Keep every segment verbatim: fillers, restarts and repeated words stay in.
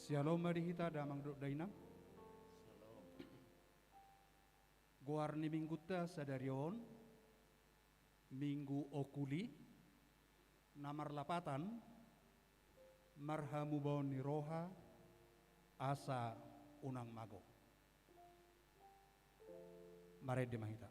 Syalom ma di hita damang dohot dainang. Goar ni minggunta sadari on, Minggu Okuli, na marlapatan marhamubaon ni roha asa unang mago. Marende ma hita.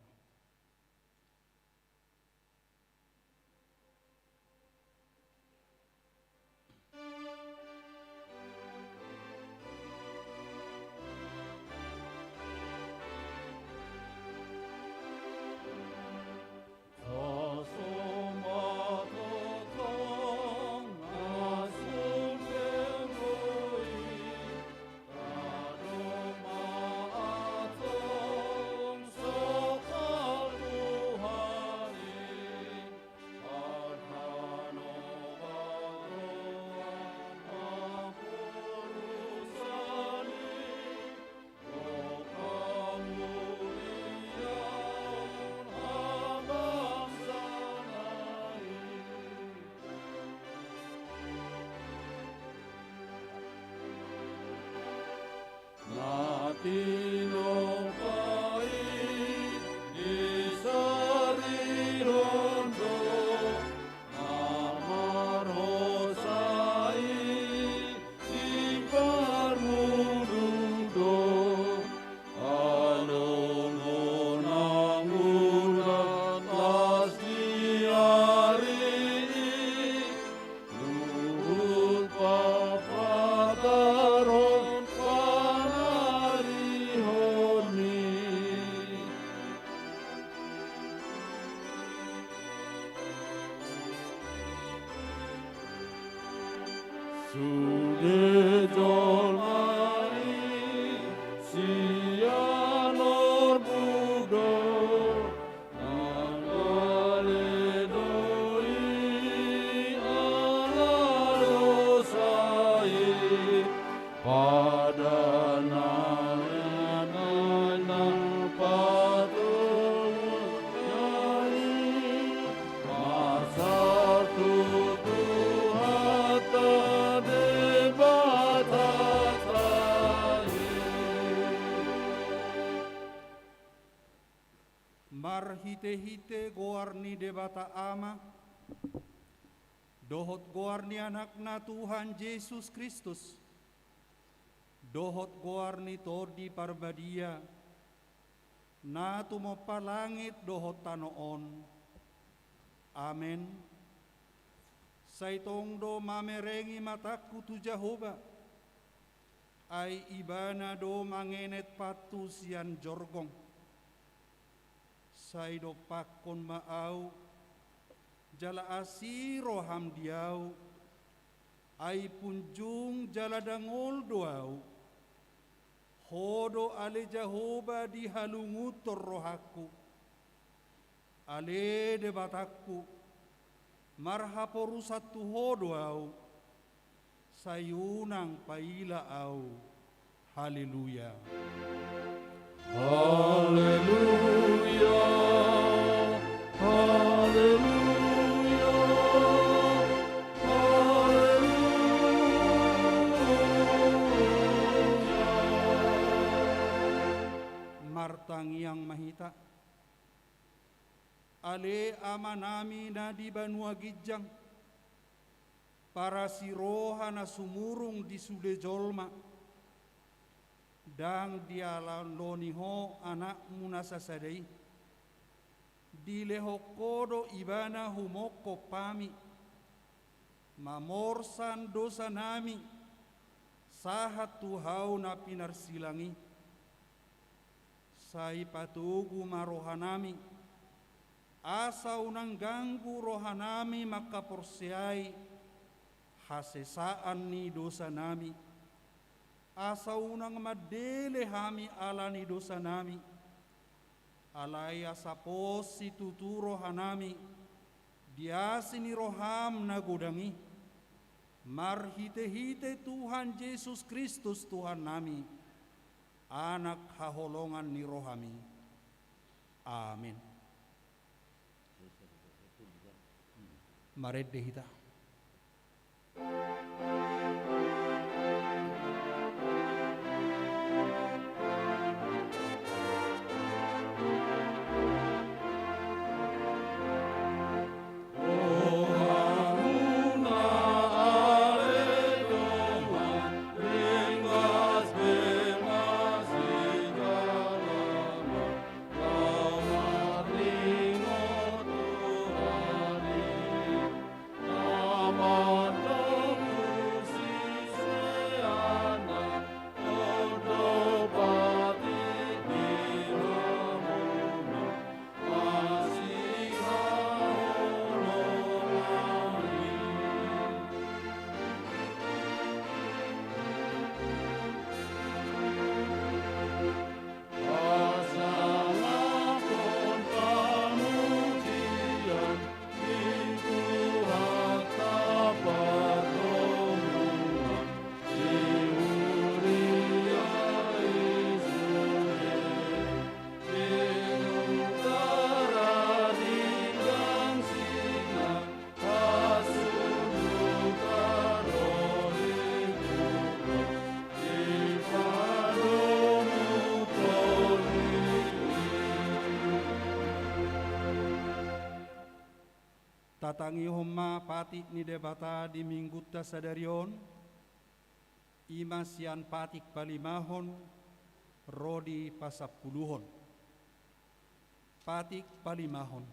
Na tinompa i disarihon do, na marhosa i diparmuduk do. Alongo nang urat las di ari i, luhut papataron panarihonmi. Sude jolma i sian orbuk do, na gale do i ala dosa i. Pada na lenan na patongkon i, masa tu Tuhanta Debatanta i. Marhitehite goar ni Debata Ama dohot goar ni Anakna Tuhan Jesus Kristus, dohot goar ni Tondi Parbadia, na tumompa langit dohot tano on. Amen. Sai tong do mamerengi matangku tu Jahowa, ai Ibana do mangenet pantu sian jorgong. Sai dompakkon ma ahu, jala asi roham di ahu, ai punjung jala dangol do ahu. Ho do ale Jahowa dihalungunhon rohangku. Ale Debatangku, marhaporusan tu Ho do ahu, sai unang paila ahu. Haleluya. Haleluya. Haleluya. Haleluya. Martangiang ma hita. Ale Amanami na di banua ginjang, parasi roha na sumurung di sude jolma, ndang dialani Ho Anakmu na sasada i. Dilehon Ho do Ibana humongkop hami, mamorsan dosanami, sahat tu hau na pinarsilang i. Sai patogu ma rohanami, asa unang ganggu rohanami mangkaporseai hasesaan ni dosanami, asa unang mandele hami ala ni dosanami, alai asa pos situtu rohanami di asi ni roham na godang i, marhitehite Tuhan Jesus Kristus Tuhannami, Anak haholongan ni rohami. Amen. Marende hita. Tatangihon ma patik ni Debata di minggunta sadari on, i ma sian patik palimahon ro di pasampuluhon. Patik palimahon.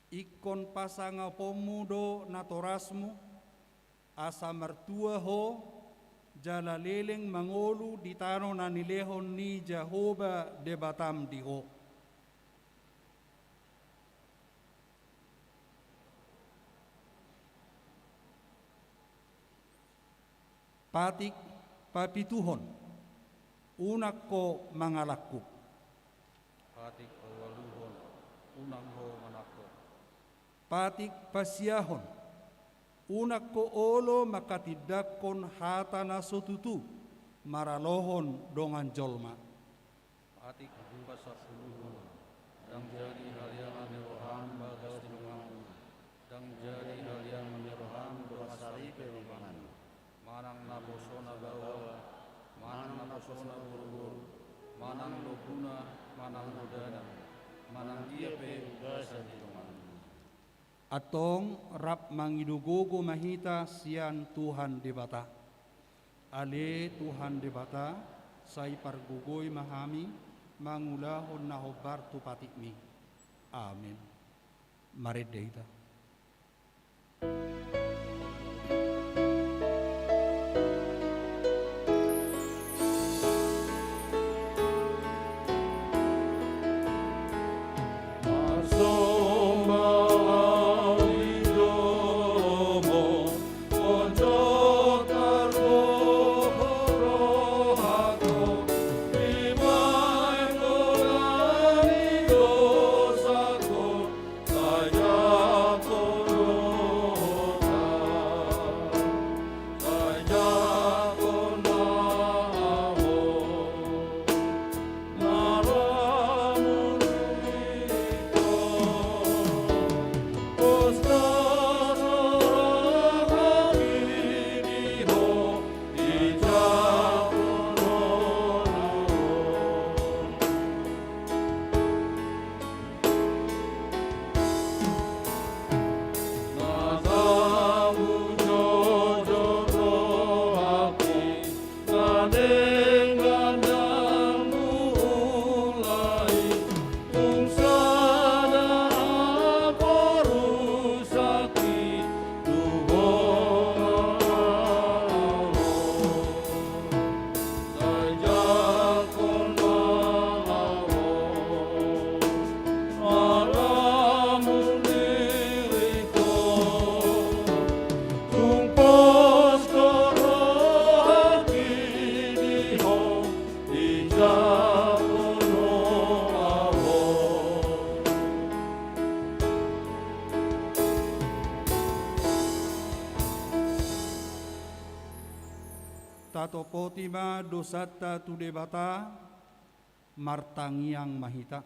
Ingkon pasangaponmu do natorasmu, asa martua ho, jala leleng mangolu di tano na nilehon ni Jahowa Debatam di ho. Patik papituhon. Unang ho mangalangkup. Patik paualuhon. Unang ho manangkok. Patik pasiahon. Unang ho olo manghatindanghon hata na so tutu maralohon dongan jolma. Patik pasampuluhon. Ndang jadi haliangan ni roham bagas di donganmu. Ndang jadi haliangan ni roham dongan saripe di donganmu. Manang naposona baoa, manang naposona boruboru, manang lobuna, manang lodana, manang dia pe ugasan di donganmu. Antong rap mangido gogo ma hita sian Tuhan Debata. Ale Tuhan Debata, sai pargogoi ma hami mangulahon na hombar tu patikmi. Amen. Marende hita. Tatopoti ma dosanta tu Debata, martangiang ma hita.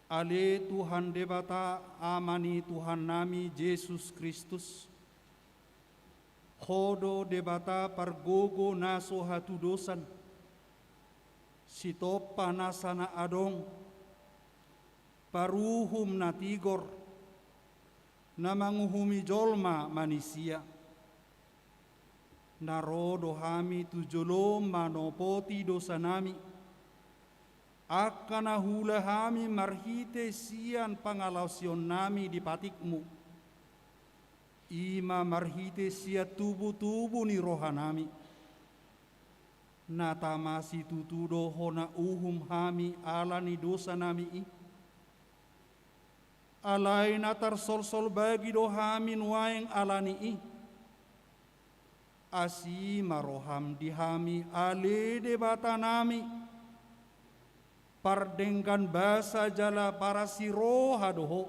Ale Tuhan Debata, Ama ni Tuhannami Jesus Kristus, Ho do Debata pargogo na so hatudosan, sitompa nasa na adong, paruhum na tigor, na manguhumi jolma manisia. Na ro do hami tu jolom manopoti dosanami, angka na huula hami marhite sian pangalaosionnami di patikmu, i ma marhite sian tubutubu ni rohanami. Na tama situtu do hona uhum hami ala ni dosanami i. Alai na tarsolsol bagi do hami nuaeng ala ni i. Asi ma roham di hami, ale Debatanami, pardenggan basa jala parasiroha do Ho,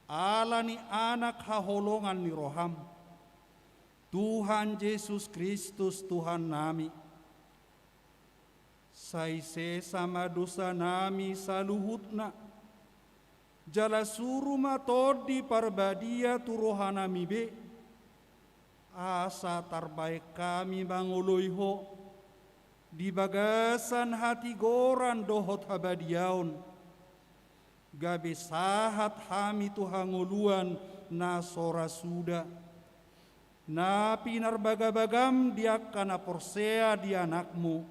ala ni Anak haholongan ni roham, Tuhan Jesus Kristus Tuhannami. Sai sesa ma dosanami saluhutna, jala suru ma Tondi Parbadia tu rohanami be, asa tarbaen hami mangoloi Ho di bagasan hatigoran dohot habadiaon, gabe sahat hami tu hangoluan na so ra suda, na pinarbagabagam di angka na porsea di Anakmu,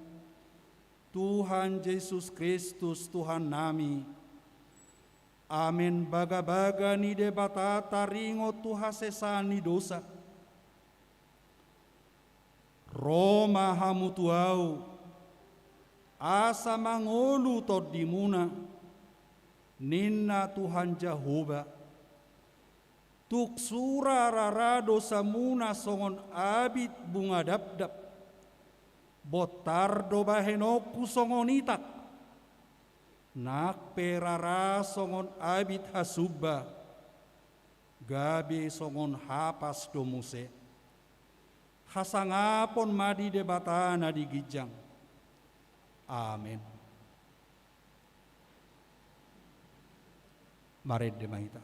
Tuhan Jesus Kristus, Tuhannami. Amen. Bagabaga ni Debata taringot tu hasesaan ni dosa. Ro ma hamu tu Ahu, asa mangolu tondimuna, ninna Tuhan Jahowa. Tung sura rara dosamuna songon abit bunga dapdap, bontar do bahenonku songon itak, nang pe rara songon abit hasumba, gabe songon hapas do muse. Hasangapon ma di Debata na di ginjang. Amen. Marende ma hita.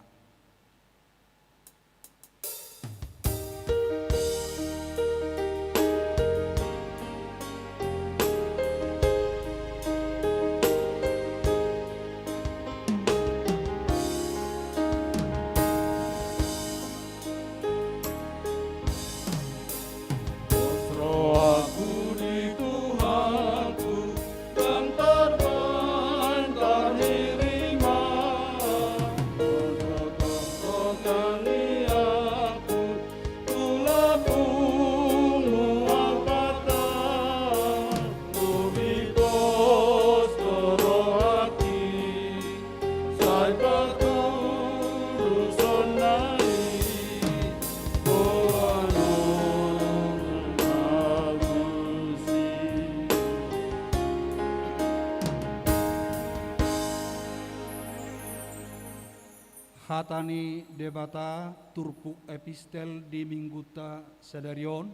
Rohangku di Tuhanku, dang tarbaen tarhirima. Tongtong tangiangku tu lambungmu angkat, lobi pos do rohangki. Sai patuluson na i boanon na usi. Hata ni Debata turpuk epistel di minggunta sadari on.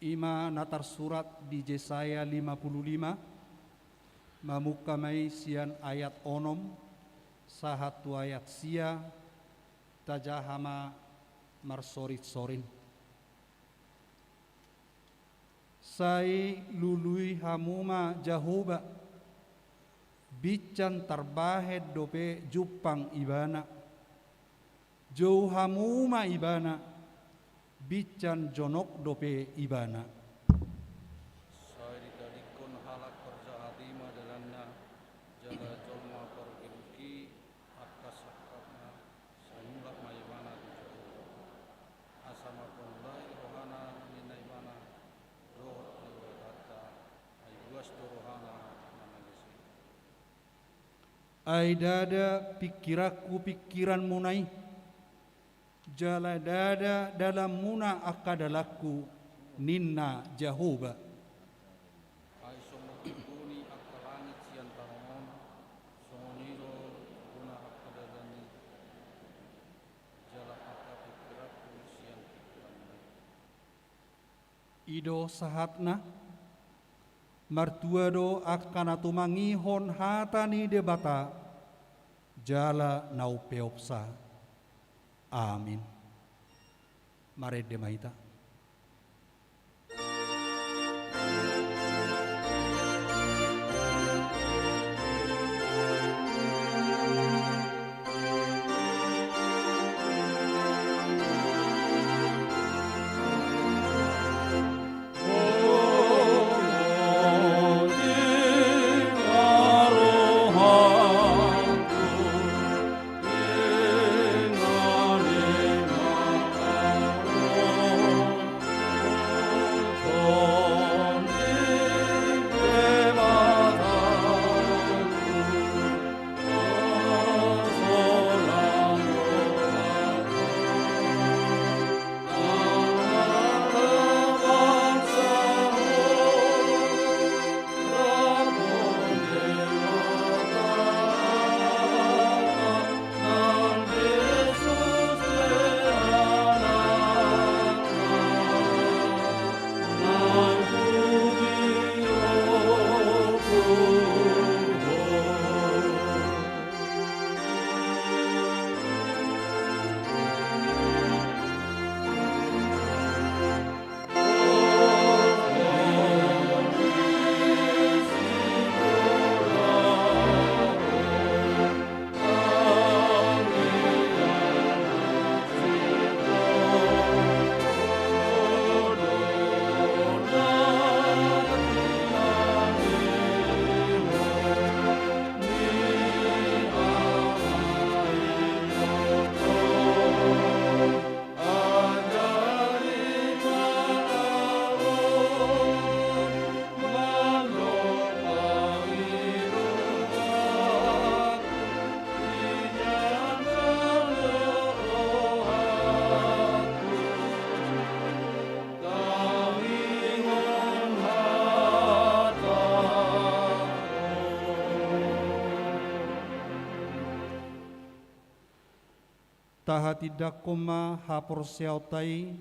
I ma na tarsurat di Jesaya lima puluh lima, mamungka ma i sian ayat onom sahat tu ayat sia, tajaha ma marsorinsorin. Sai lului hamu ma Jahowa, binsan tarbahen dope jumpang Ibana. Jou hamu ma Ibana, binsan jonok dope Ibana. Sai ditadingkon halak parjahat i ma dalanna, jala jolma pargeduk i angka sangkapna, sai mulak ma ibana tu Jahowa. Asa marpangula i rohana, ninna ibana, dohot do hatana, ai buas do rohana na madear i. Ai ndada pingkiranku pingkiranmuna i, jala ndada dalanmuna angka dalanku, ninna Jahowa. Ai songon tonggo ni angka langit sian tano on, songon i do tonggo ni angka dalan i, jala angka pingkiranku sian pingkiranmuna i. I do sahatna. Martua do angka na tumangihon hata ni Debata jala na umpeopsa. Amin. Marende ma hita. Tahatindangkon ma haporseaonta i,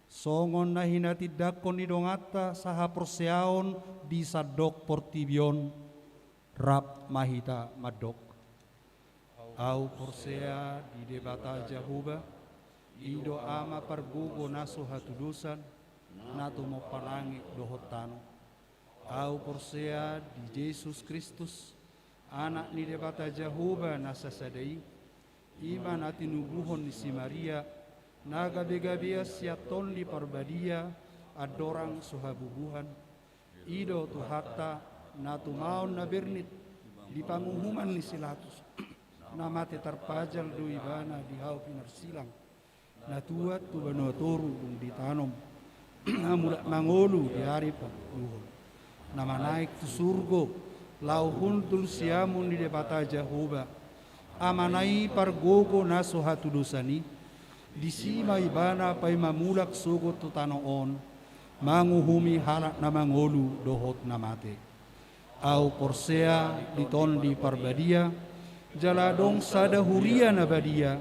songon na hinatindangkon ni donganta sahaporseaon di sandok portibi on, rap ma hita mandok. Ahu porsea di Debata Jahowa, i do Ama pargogo na so hatudosan, na tumompa langit dohot tano. Ahu porsea di Jesus Kristus, Anak ni Debata Jahowa na sasada i, i ma na tinubuhon ni si Maria, na gabegabean sian Tondi Parbadia, andorang so habubuhan. I do Tuhanta, na tumaon na bernit di panguhuman ni si Pilatus, na mate tarpajal do ibana di hau pinarsilang, na tuat tu banua toru dung ditanom, na mulak mangolu di ari patoluhon, na manaek tu surgo, laho hundul siamun ni Debata Jahowa, Amana i pargogo na so hatudosan i. Disi ma ibana paima mulak sogot tu tano on, manguhumi halak na mangolu dohot na mate. Ahu porsea di Tondi Parbadia, jala adong sada huria na badia,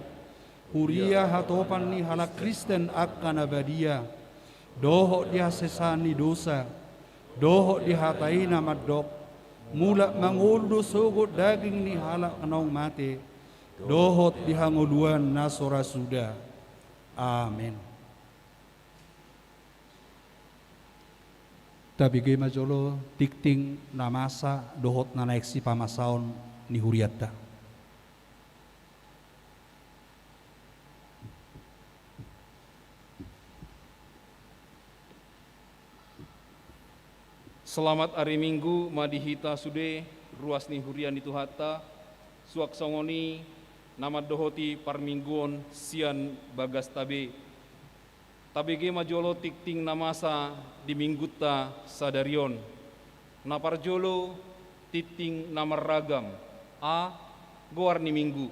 huria hatopan ni halak Kristen angka na badia, dohot di hasesaan ni dosa, dohot di hata i na mandok, mulak mangolu do sogot daging ni halak naung mate, dohot di hangoluan na so ra suda. Amen. Tabege ma jolo tingting na masa dohot na naeng sipamasaon ni hurianta. Selamat ari Minggu ma di hita sude, ruas ni huria ni Tuhanta, suang songon i na mandohoti parmingguon sian bagasta be. Tabege ma jolo tingting na masa di Minggunta sadari on. Na parjolo, tingting na marragam. A. Goar ni Minggu.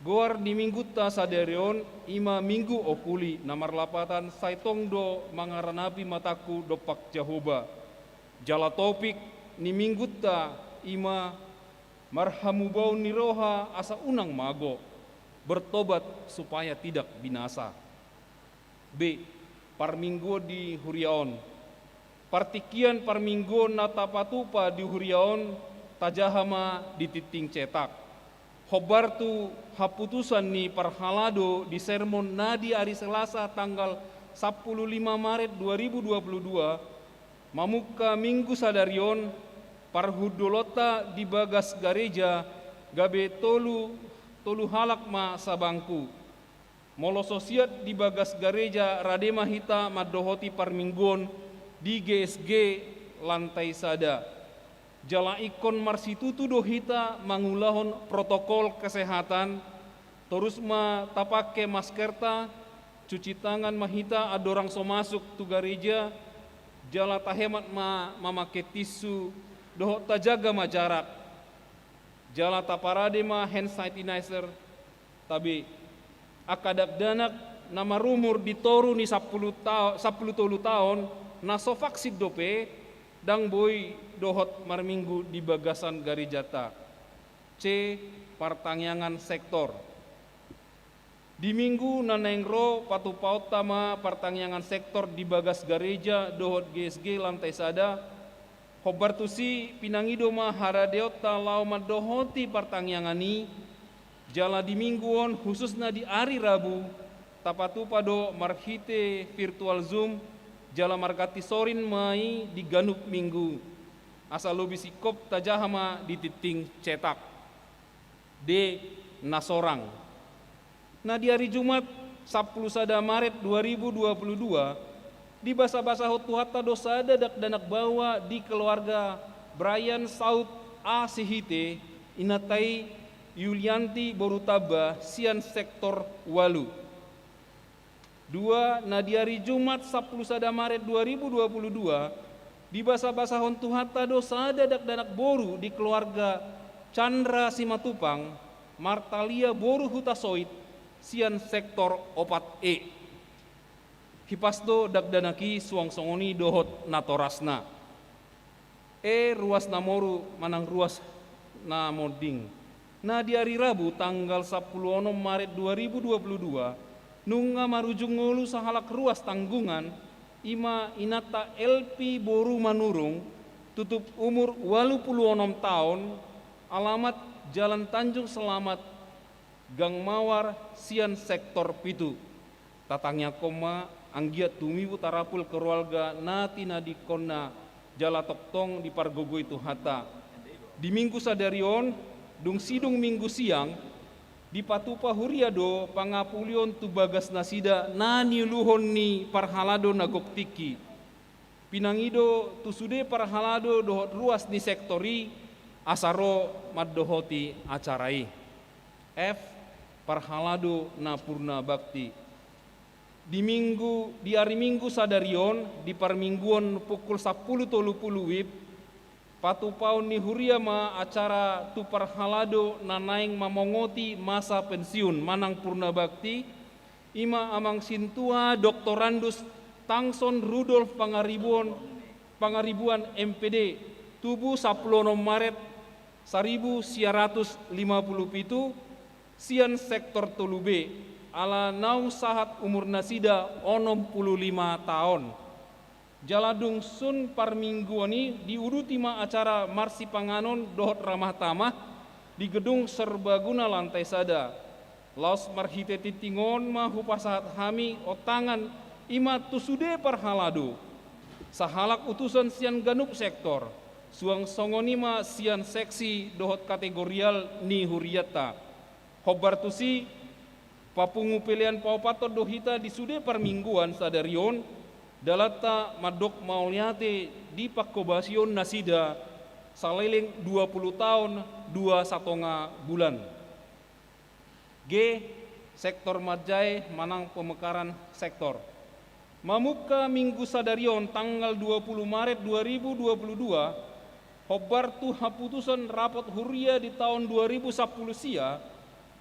Goar ni Minggunta sadari on i ma Minggu Ompuli, na marlapatan sai tong do mangaranapi matangku dompak Jahowa. Jala topik ni Minggunta i ma marhamubaon ni roha asa unang mago, bertobat supaya tidak binasa. B. Parmingguon di huria on. Partingkian parmingguon na tapatupa di huria on tajaha ma di tingting cetak. Hombar tu haputusan ni parhalado di sermon na di ari Selasa tanggal sampulu lima Maret dua ribu dua puluh dua, mamungka Minggu sadari on, parhundulonta di bagas gareja gabe tolu, tolu halak ma sabangku. Molo so siat di bagas gareja, rade ma hita mandohoti parmingguon di G S G lantai sada. Jala ingkon marsitutu do hita mangulahon protokol kesehatan, torus ma tapangke maskerta, cuci tangan ma hita andorang so masuk tu gareja, jala tahemat ma mamangke tisu, dohot tajaga ma jarak. Jala taparade ma hand sanitizer. Tabe, angka dakdanak na marumur di toru ni sampulu ta-, sampulu tolu taon, na so vaksin dope, ndang boi dohot marminggu di bagasan garejanta. C. Partangiangan sektor. Di Minggu na naeng ro patupaonta ma partangiangan sektor di bagas gareja dohot G S G lantai sada. Hombar tusi pinangido ma haradeonta laho mandohoti partangiangan i, jala di Minggu on, khususna di ari Rabu, tapatupa do marhite virtual Zoom, jala marganti sorin ma i di ganup Minggu, asa lobi singkop tajaha ma di tingting cetak. D. Na sorang. Na di ari Jumat, sampulu sada Maret dua ribu dua puluh dua, dibasabasahon Tuhanta do sada dakdanak baoa di keluarga Brian Saud A. Sihite, inanta i Yulianti boru Tamba sian sektor ualu. Dua, na di ari Jumat sampulu sada Maret dua ribu dua puluh dua, dibasabasahon Tuhanta do sada dakdanak boru di keluarga Chandra Simatupang, Martalia boru Hutasoit, sian sektor opat E. Hipas do dakdanak i suang songon i dohot natorasna. E. Ruas na moru manang ruas na monding. Na di ari Rabu tanggal sampulu onom Maret dua ribu dua puluh dua, nunga marujung ngolu sahalak ruas tanggungan, i ma inanta Elpi boru Manurung, tutup umur ualu pulu onom taon, alamat Jalan Tanjung Selamat, Gang Mawar, sian sektor pitu. Tatangiangkon ma anggiat tumibu tarapul keluarga na tinadingkonna jala tongtong dipargogoi Tuhanta. Di Minggu sadari on, dung sidung Minggu siang, dipatupa huria do pangapulion tu bagas nasida na niuluhon ni parhalado na gok tingki. Pinangido tu sude parhalado dohot ruas ni sektor i asa ro mandohoti acara i. F. Parhalado na purna bakti. Di Minggu, di ari Minggu sadari on, di parmingguon pukul sampulu tolu pulu wib, patupaon ni huria ma acara tu parhalado na naeng mamongoti masa pensiun manang purna bakti, i ma Amang Sintua Doktorandus Tangson Rudolf Pangaribuan, Pangaribuan M Pd, tubu sampulu onom Maret saribu sia ratus lima pulu pitu, sian sektor tolu B, ala naung sahat umur nasida onom pulu lima taon. Jala dung sun parmingguon i diuduti ma acara marsipanganon dohot ramah tamah di gedung serbaguna lantai sada. Laos marhite tingting on ma hupasahat hami ontangan i ma tu sude parhalado, sahalak utusan sian ganup sektor, suang songon i ma sian seksi dohot kategorial ni hurianta. Hombar tusi, papungu pelean paopathon do hita di sude parmingguan sadari on, dalanta mandok mauliate di panghobasion nasida saleleng dua pulu taon dua satonga bulan. G. Sektor manjae manang pemekaran sektor. Mamungka Minggu sadari on tanggal dua pulu Maret dua ribu dua puluh dua, hombar tu haputusan rapot huria di taon dua ribu sampulu sia,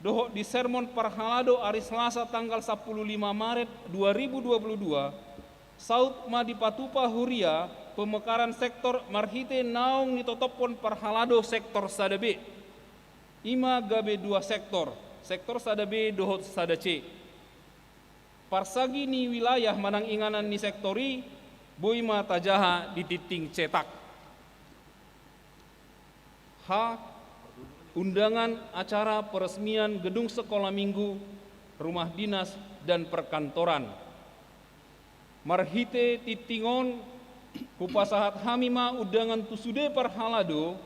dohot di sermon parhalado ari Selasa tanggal sampulu lima Maret dua ribu dua puluh dua, saut ma dipatupa huria pemekaran sektor marhite naung nitotophon parhalado sektor sada B. I ma gabe dua sektor, sektor sada B dohot sada C. Parsagi ni wilayah manang inganan ni sektor i, boi ma tajaha di tingting cetak. H. Undangan acara peresmian gedung sekolah minggu, rumah dinas, dan perkantoran. Marhite tingting on, hupasahat hami ma undangan tu sude parhalado,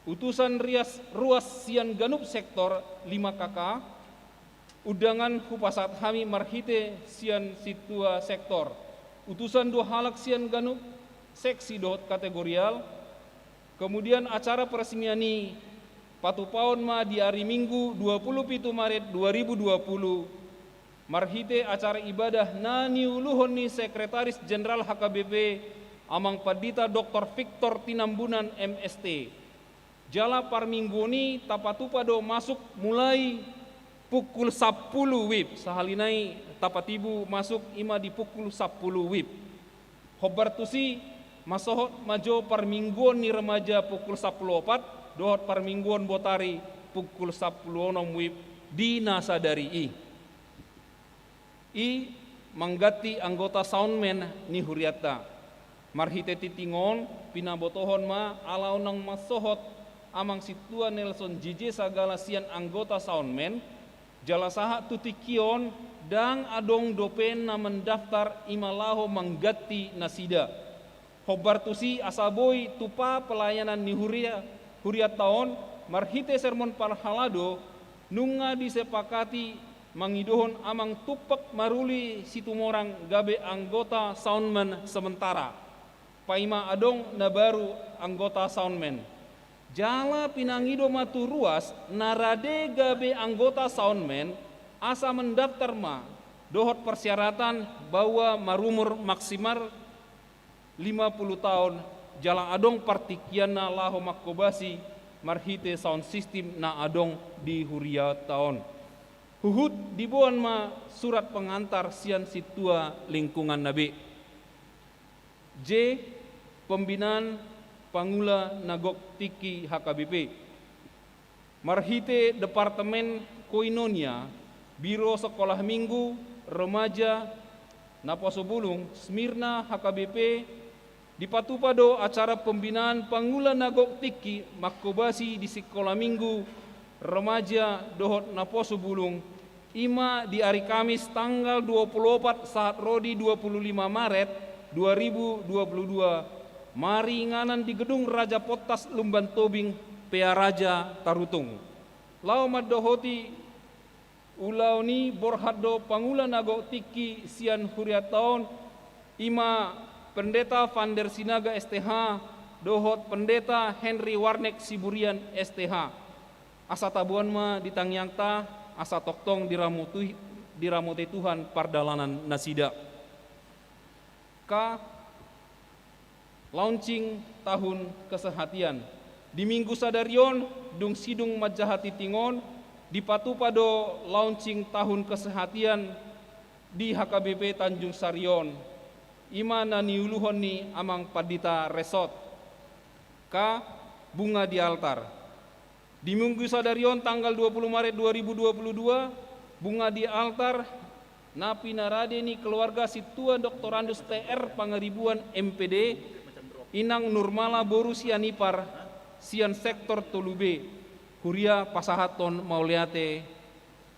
utusan rias ruas sian ganup sektor lima K K, undangan hupasahat hami marhite sian sintua sektor, utusan dua halak sian ganup seksi dohot kategorial. Kemudian acara peresmian i patupaon ma di ari Minggu dua pulu pitu Maret dua ribu dua puluh, marhite acara ibadah na niuluhon ni Sekretaris Jenderal H K B P, Amang Pandita Doktor Victor Tinambunan, M St. Jala parmingguon i tapatupa do masuk mulai pukul sampulu wib, sahali nai tapatibu masuk i ma di pukul sampulu wib. Hombar tusi, masohot ma jo parmingguon ni remaja pukul sampulu opat, dohot parmingguon botari pukul sampulu onom wib di na sadari i. I. Mangganti anggota soundman ni hurianta. Marhite tingting on, pinabotohon ma ala unang mansohot Amang Sintua Nelson J J Sagala sian anggota soundman, jala sahat tu tingki on ndang adong dope na mendaftar i ma laho mangganti nasida. Hombar tusi asa boi tupa pelayanan ni huria, hurianta on, marhite sermon parhalado, nunga disepakati mangidohon Amang Tumpak Maruli Situmorang gabe anggota soundman sementara, paima adong na baru anggota soundman. Jala pinangido ma tu ruas na rade gabe anggota soundman, asa mendaftar ma dohot persyaratan bahwa marumur maksimal lima pulu taon, jala adong partingkianna laho manghobasi marhite sound system na adong di hurianta on. Huhut diboan ma surat pengantar sian sintua lingkunganna be. J. Pembinaan pangula na gok tingki H K B P. Marhite Departemen Koinonia, Biro Sekolah Minggu, Remaja, Naposo Bulung, Smyrna H K B P, dipatupa do acara pembinaan pangula na gok tingki manghobasi di Sikola Minggu, Remaja dohot Naposo Bulung, i ma di ari Kamis tanggal dua puluh opat sahat ro di dua puluh lima Maret dua ribu dua puluh dua, maringanan di Gedung Raja Pontas Lumban Tobing, Pearaja, Tarutung. Laho mandohoti ulaon i borhat do pangula na gok tingki sian hurianta on, i ma Pendeta Vander Sinaga S T H dohot Pendeta Henry Warnek Siburian S T H. Asa taboan ma di tangiangta, asa tongtong diramoti, diramoti Tuhan pardalanan nasida. Ka, launching tahun kesehatian. Di minggu sadari on, dung sidung manjaha tingting on, dipatupa do launching tahun kesehatian di H K B P Tanjung Sari on. I ma na niuluhon ni Amang Pandita Resot. Ka, bunga di altar. Di minggu sadari on tanggal dua puluh Maret dua ribu dua puluh dua, bunga di altar na pinarade ni keluarga sintua Doktorandus T R Pangaribuan M P D, Inang Nurmala boru Sianipar, sian sektor tolu B, huria pasahathon mauliate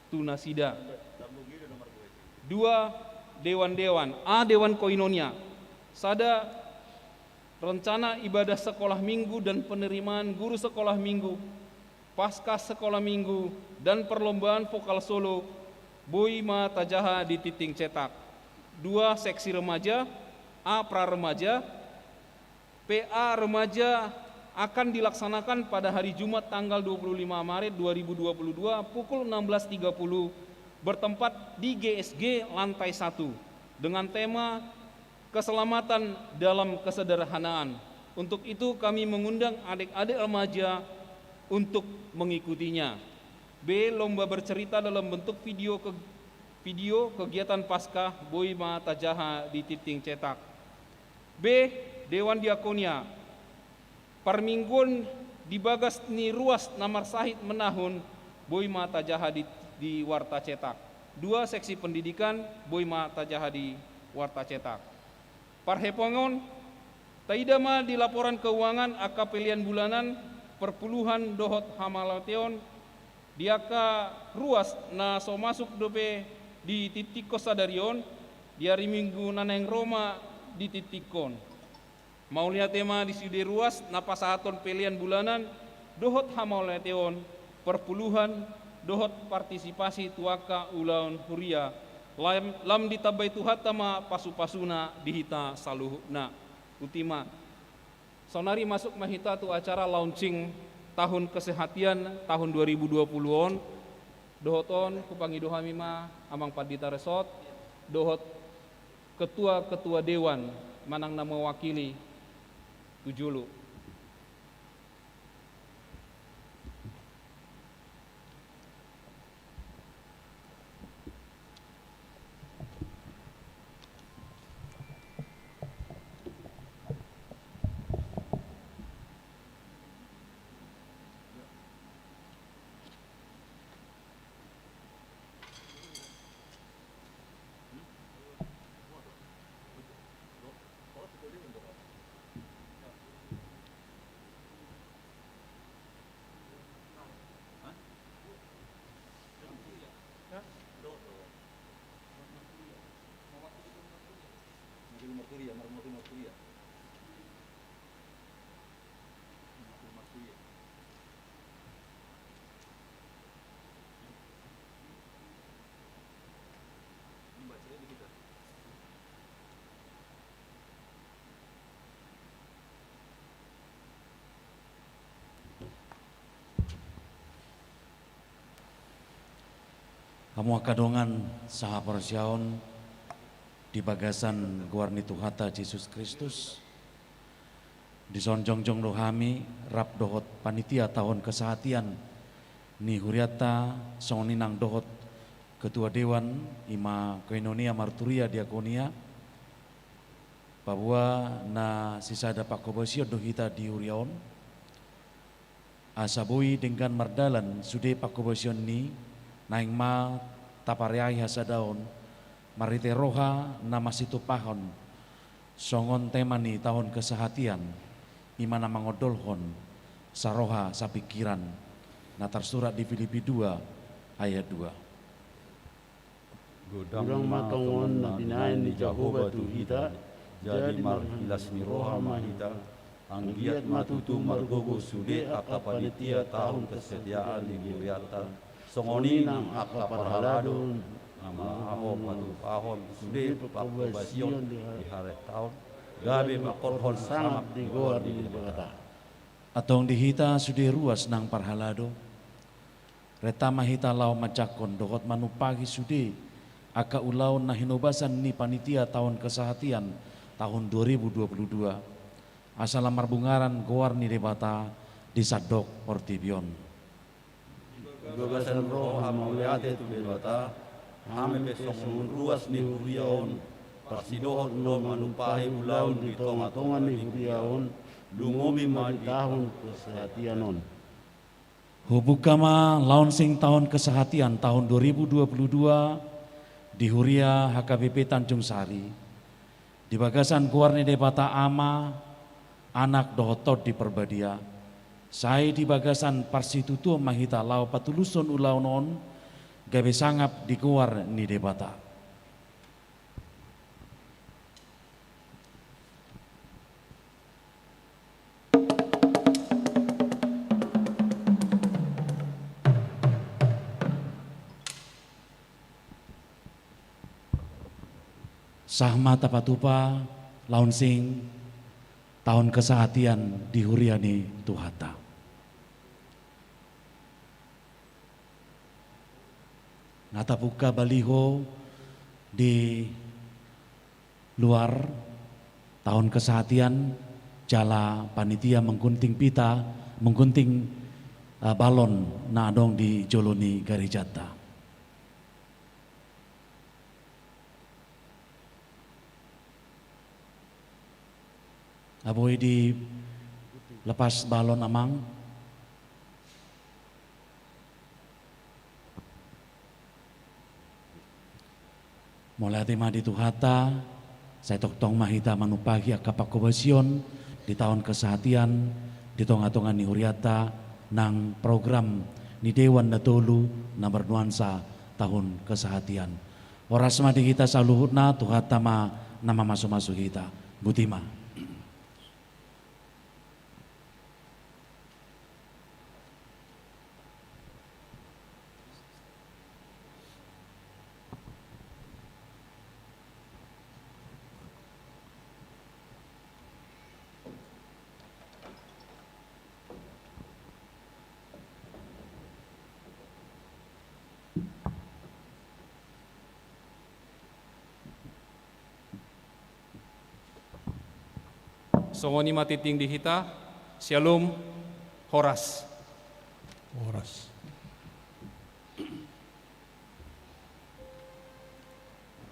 tu nasida. Dua, dewan-dewan, a, dewan koinonia. Sada, rencana ibadah sekolah minggu dan penerimaan guru sekolah minggu, Paskah sekolah minggu, dan perlombaan vokal solo, boi ma tajaha di tingting cetak. Dua, seksi remaja, a, pra remaja, P A remaja akan dilaksanakan pada hari Jumat tanggal dua puluh lima Maret dua ribu dua puluh dua pukul enam belas tiga puluh, bertempat di G S G lantai satu, dengan tema Keselamatan dalam Kesederhanaan. Untuk itu, kami mengundang adik-adik remaja untuk mengikutinya. B, lomba bercerita dalam bentuk video ke-, video kegiatan Paskah, boi ma tajaha di tingting cetak. B, dewan diakonia. Parmingguon di bagas ni ruas na marsahit menahun, boi ma tajaha di, di warta cetak. Dua, seksi pendidikan, boi ma tajaha di warta cetak. Parhepongon, taida ma di laporan keuangan angka pelean bulanan, perpuluhan dohot hamauliateon, di angka ruas na so masuk dope di tingtingkon sadari on, di ari Minggu na naeng ro ma di tingtingkon. Mauliate ma di sude ruas na pasahathon pelean bulanan dohot hamauliateon, perpuluhan dohot partisipasi tu angka ulaon huria, lam, lam ditambai Tuhanta ma pasupasuna di hita saluhutna. Botima. Saonari masuk ma hita tu acara launching tahun kesehatian tahun dua ribu dua puluh on. Dohot on, hupangido hami ma Amang Pandita Resot dohot ketua-ketua dewan manang na mewakili tu jolo. Hamu angka dongan sahaporseaon di bagasan goar ni Tuhanta Jesus Kristus, dison jongjong do hami rap dohot panitia tahun kesehatian ni hurianta, songon i nang dohot ketua dewan, i ma koinonia, marturia, diakonia, paboa na sisada panghobasion do hita di huria on. Asa boi denggan mardalan sude panghobasion ni, naeng ma tapareai hasadaon marhite roha na masitupahon, songon tema ni taon kesehatian, i ma na mangondolhon saroha sapingkiran, na tarsurat di Filipi dua ayat dua. Godang ma tongon na binahen ni Jahowa tu hita, jadi marhilas ni roha ma hita, anggiat ma tutu margogo sude angka panitia taon kesetiaan ni hurianta, songon i nang angka parhalado, na laho patupahon sude panghobasion di haritaon, gabe mangkorhon sangap di goar ni Debata. Antong di hita sude ruas nang parhalado, renta ma hita laho manjangkon dohot manumpahi sude angka ulaon na hinobasan ni panitia taon kesehatian taon dua ribu dua puluh dua, asa lam marbungaran goar ni Debata di sandok portibi on. Di bagasan roha mauliate tu Debata, hami pe songon ruas ni huria on, parsidohot do manumpahi ulaon di tongatonga ni huria on, lumobi ma di taon kesehatian on. Hubuka ma launching taon kesehatian taon dua ribu dua puluh dua di Huria H K B P Tanjung Sari, di bagasan goar ni Debata Ama, Anak dohot Tondi Parbadia, sai di bagasan parsitutuon ma hita laho patulushon ulaon on, gabe sangap di goar ni Debata. Sahat ma tapatupa launching taon kesehatian di huria ni Tuhanta. Nga tabuka baliho di luar taon kesehatian jala panitia menggunting pita, menggunting, eh, balon na adong di jolo ni garejanta. Nga boi dilepas balon, Amang. Mauliate ma di Tuhanta, sai tongtong ma hita manumpahi angka panghobasion di taon kesehatian di tongatonga ni hurianta nang program ni Dewan na tolu na marnuansa taon kesehatian. Horas ma di hita saluhutna, Tuhanta ma na mamasumasu hita. Boti ma. Songon i ma tintin di hita. Syalom. Horas. Horas.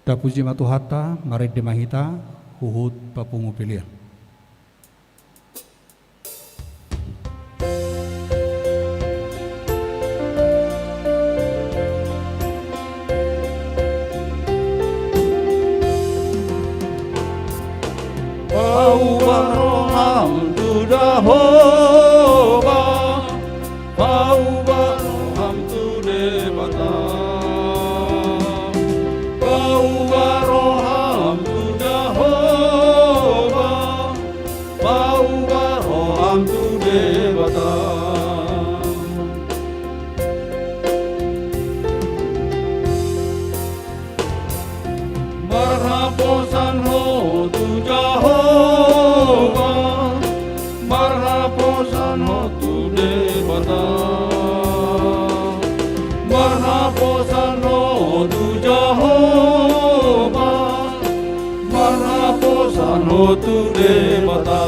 Tapuji ma Tuhanta, marende ma hita, huhut papungu pelean. Pauba roham tu Jahowa, pauba roham tu Debata. Pauba roham tu Jahowa, pauba roham tu Debata. Marhaposan ho tu Jahowa, marhaposan ho tu Debata. Marhaposan ho tu Jahowa, marhaposan ho tu Debata.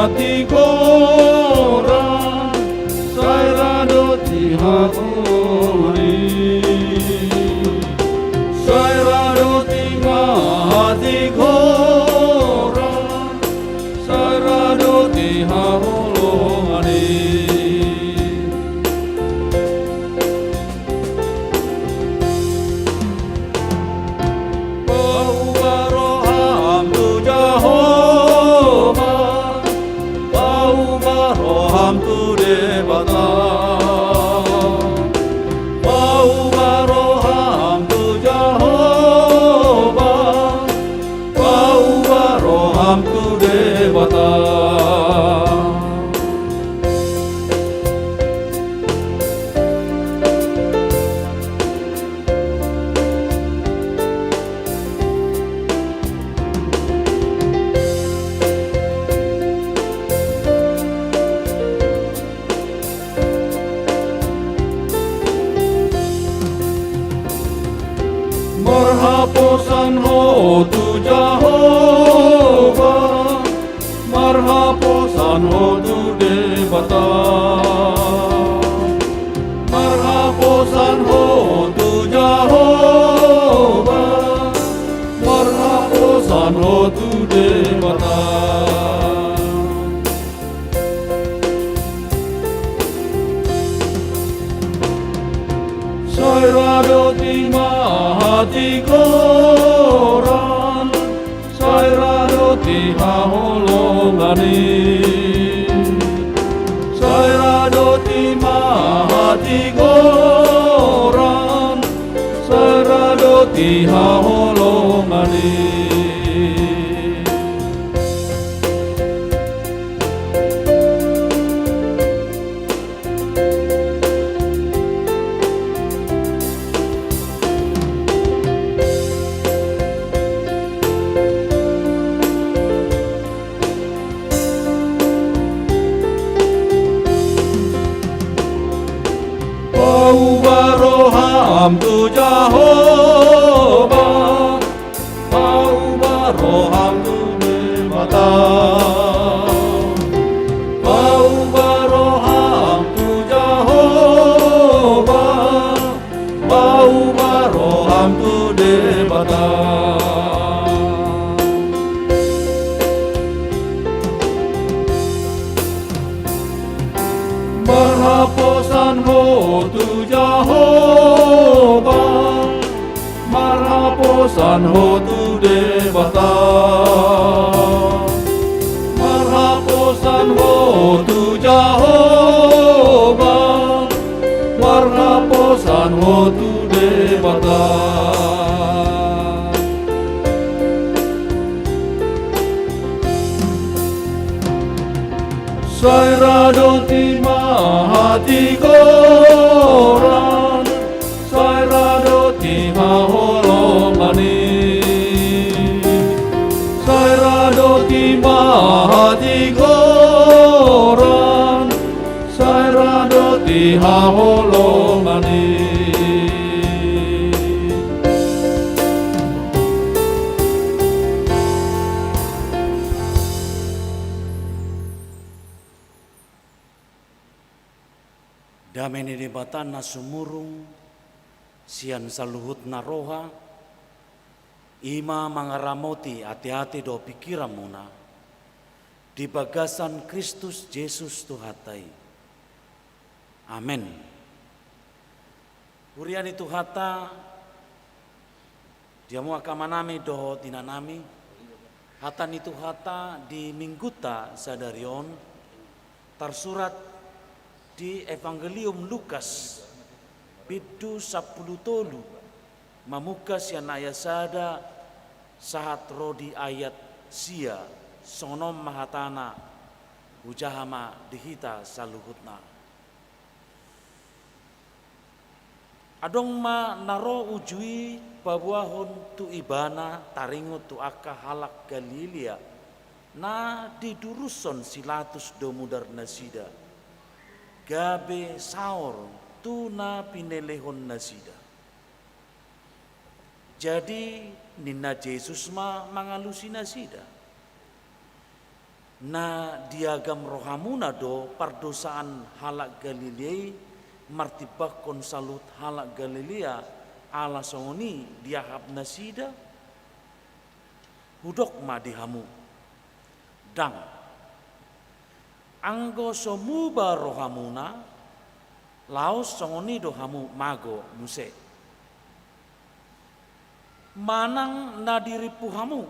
Hatigoran, sai ra do di haholongan i. Sai ra do di hatigoran, sai ra do di haholongan i. Pauba roham tu Jahowa, pauba roham tu Debata. Pauba roham tu Jahowa, pauba roham tu Debata. Marhaposan ho tu Jahowa, marhaposan ho tu Debata. Marhaposan ho tu Jahowa, marhaposan ho tu Debata. Sai ra do di hatigoran, sai ra do di haholongan i. Sai ra do di hatigoran, sai ra do di haholongan i. Pauba roham tu Jahowa, pauba roham tu Debata. Pauba roham tu Jahowa, pauba roham tu Debata. Marhaposan ho tu Jahowa, marhaposan ho tu Debata. Marhaposan ho tu Jahowa, marhaposan ho tu Debata. Sai ra do di hatigoran, sai ra do di haholongan i. Sai ra do di hatigoran, sai ra do di haholongan i. Dame ni Debata na sumurung sian saluhutna roha, i ma mangaramoti ateate dohot pingkiranmuna di bagasan Kristus Jesus Tuhanta i. Amen. Huria ni Tuhanta, di hamu angka amanami dohot inanami, hata ni Tuhanta di Minggunta sadari on tarsurat di Evangelium Lukas, bindu sampulu tolu, mamungka sian ayat sada sahat ro di ayat sia. Songon on ma hatana, hujaha ma di hita saluhutna. Adong ma na ro uju i paboahon tu Ibana taringot tu angka halak Galilea na didurushon si Pilatus do mudarnasida, gabe saor tu na pinelehonnasida. Jadi ninna Jesus ma mangalusi nasida: Na diagam rohamuna do pardosaan halak Galilea i martimbangkon saluhut halak Galilea, ala songon i diahap nasida? Hudok ma di hamu: Ndang. Anggo so muba rohamuna, laos songon i do hamu mago muse. Manang na dirimpu hamu,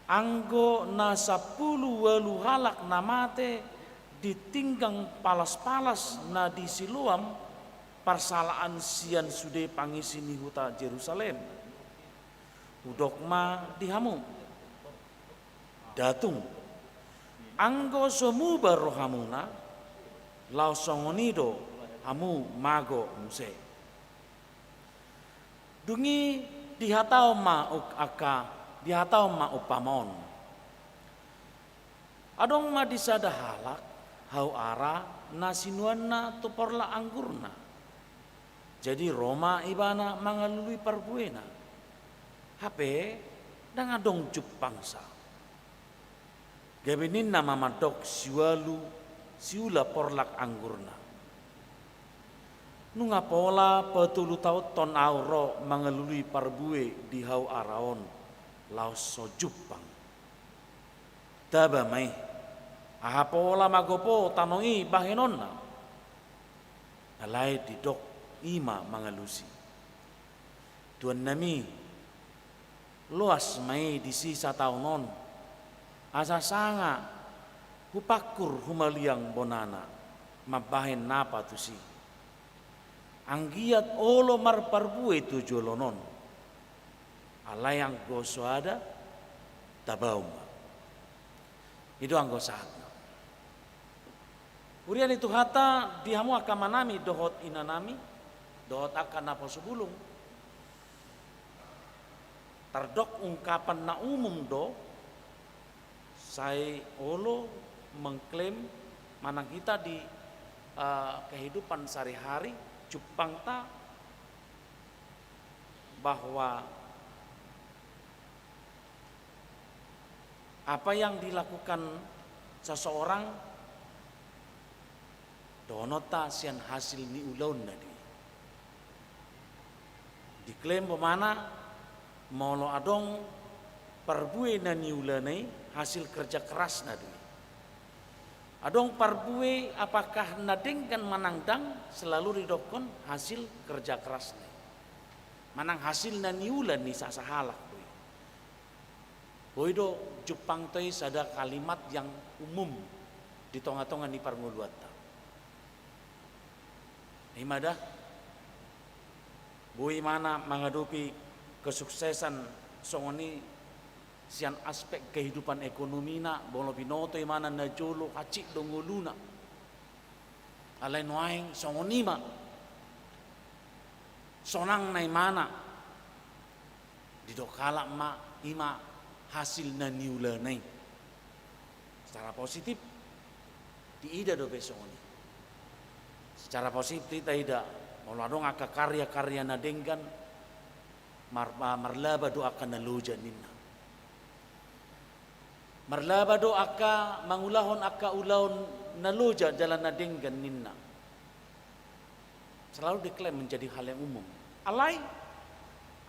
anggo na sampulu ualu halak na mate di tinggang palas-palas na di Siloam, parsalaan sian sude pangisi ni huta Jerusalem? Hudok ma di hamu: Nda tung. Anggo so muba rohamuna, laos songon i do hamu mago muse. Dung i dihatahon ma uk-, angka, dihatahon ma umpama on: Adong ma di sada halak hau ara na sinuanna tu porlak anggurna. Jadi ro ma ibana mangalului parbuena. Hape ndang adong jumpangsa. Gabe ninna ma mandok siualu siula porlak anggurna: Nunga pola patolu taonhon ahu ro mangalului parbue di hau ara on, laos so jumpang. Taba ma i, aha pola magopo tano i bahenonna. Alai didok i ma mangalusi: Tuannami, loas ma i disi sataon on, asa sanga hupangkur humaliang bonana mambahen napa tusi. Anggiat olo marparbue tu joloan on. Alai anggo soada, tabaon ma. I do anggo sahatna. Huria ni Tuhanta, di hamu angka amanami dohot inanami, dohot angka naposo bulung. Tardok ungkapan na umum do, sai olo mengklaim manang hita di, eh, kehidupan sehari-hari, jumpangta bahwa apa yang dilakukan seseorang dohononta sian hasil ni ulaonna do i. Diklaim umpamana, molo adong parbue na niulana i, hasil kerja kerasna do i. Adong parbue apakah na denggan manang ndang, selalu didokkon hasil kerja kerasna i. Manang hasil na niula ni sasahalak do i. Boi do jumpangta i sada kalimat yang umum di tonga-tonga ni parngoluanta. I ma da, boi ibana mangadopi kesuksesan songon i sian aspek kehidupan ekonomina, molo binoto ibana najolo hansit do ngoluna. Alai nuaeng songon i ma sonangna ibana. Didok halak ma, i ma hasil na niulana i. Secara positif diida dope songon i. Secara positif taida, molo adong angka karya-karya na denggan, mar-, marlaba do angka na loja ninna. Marlaba do angka mangulahon angka ulaon na loja jala na denggan ninna. Selalu diklaim menjadi hal yang umum. Alai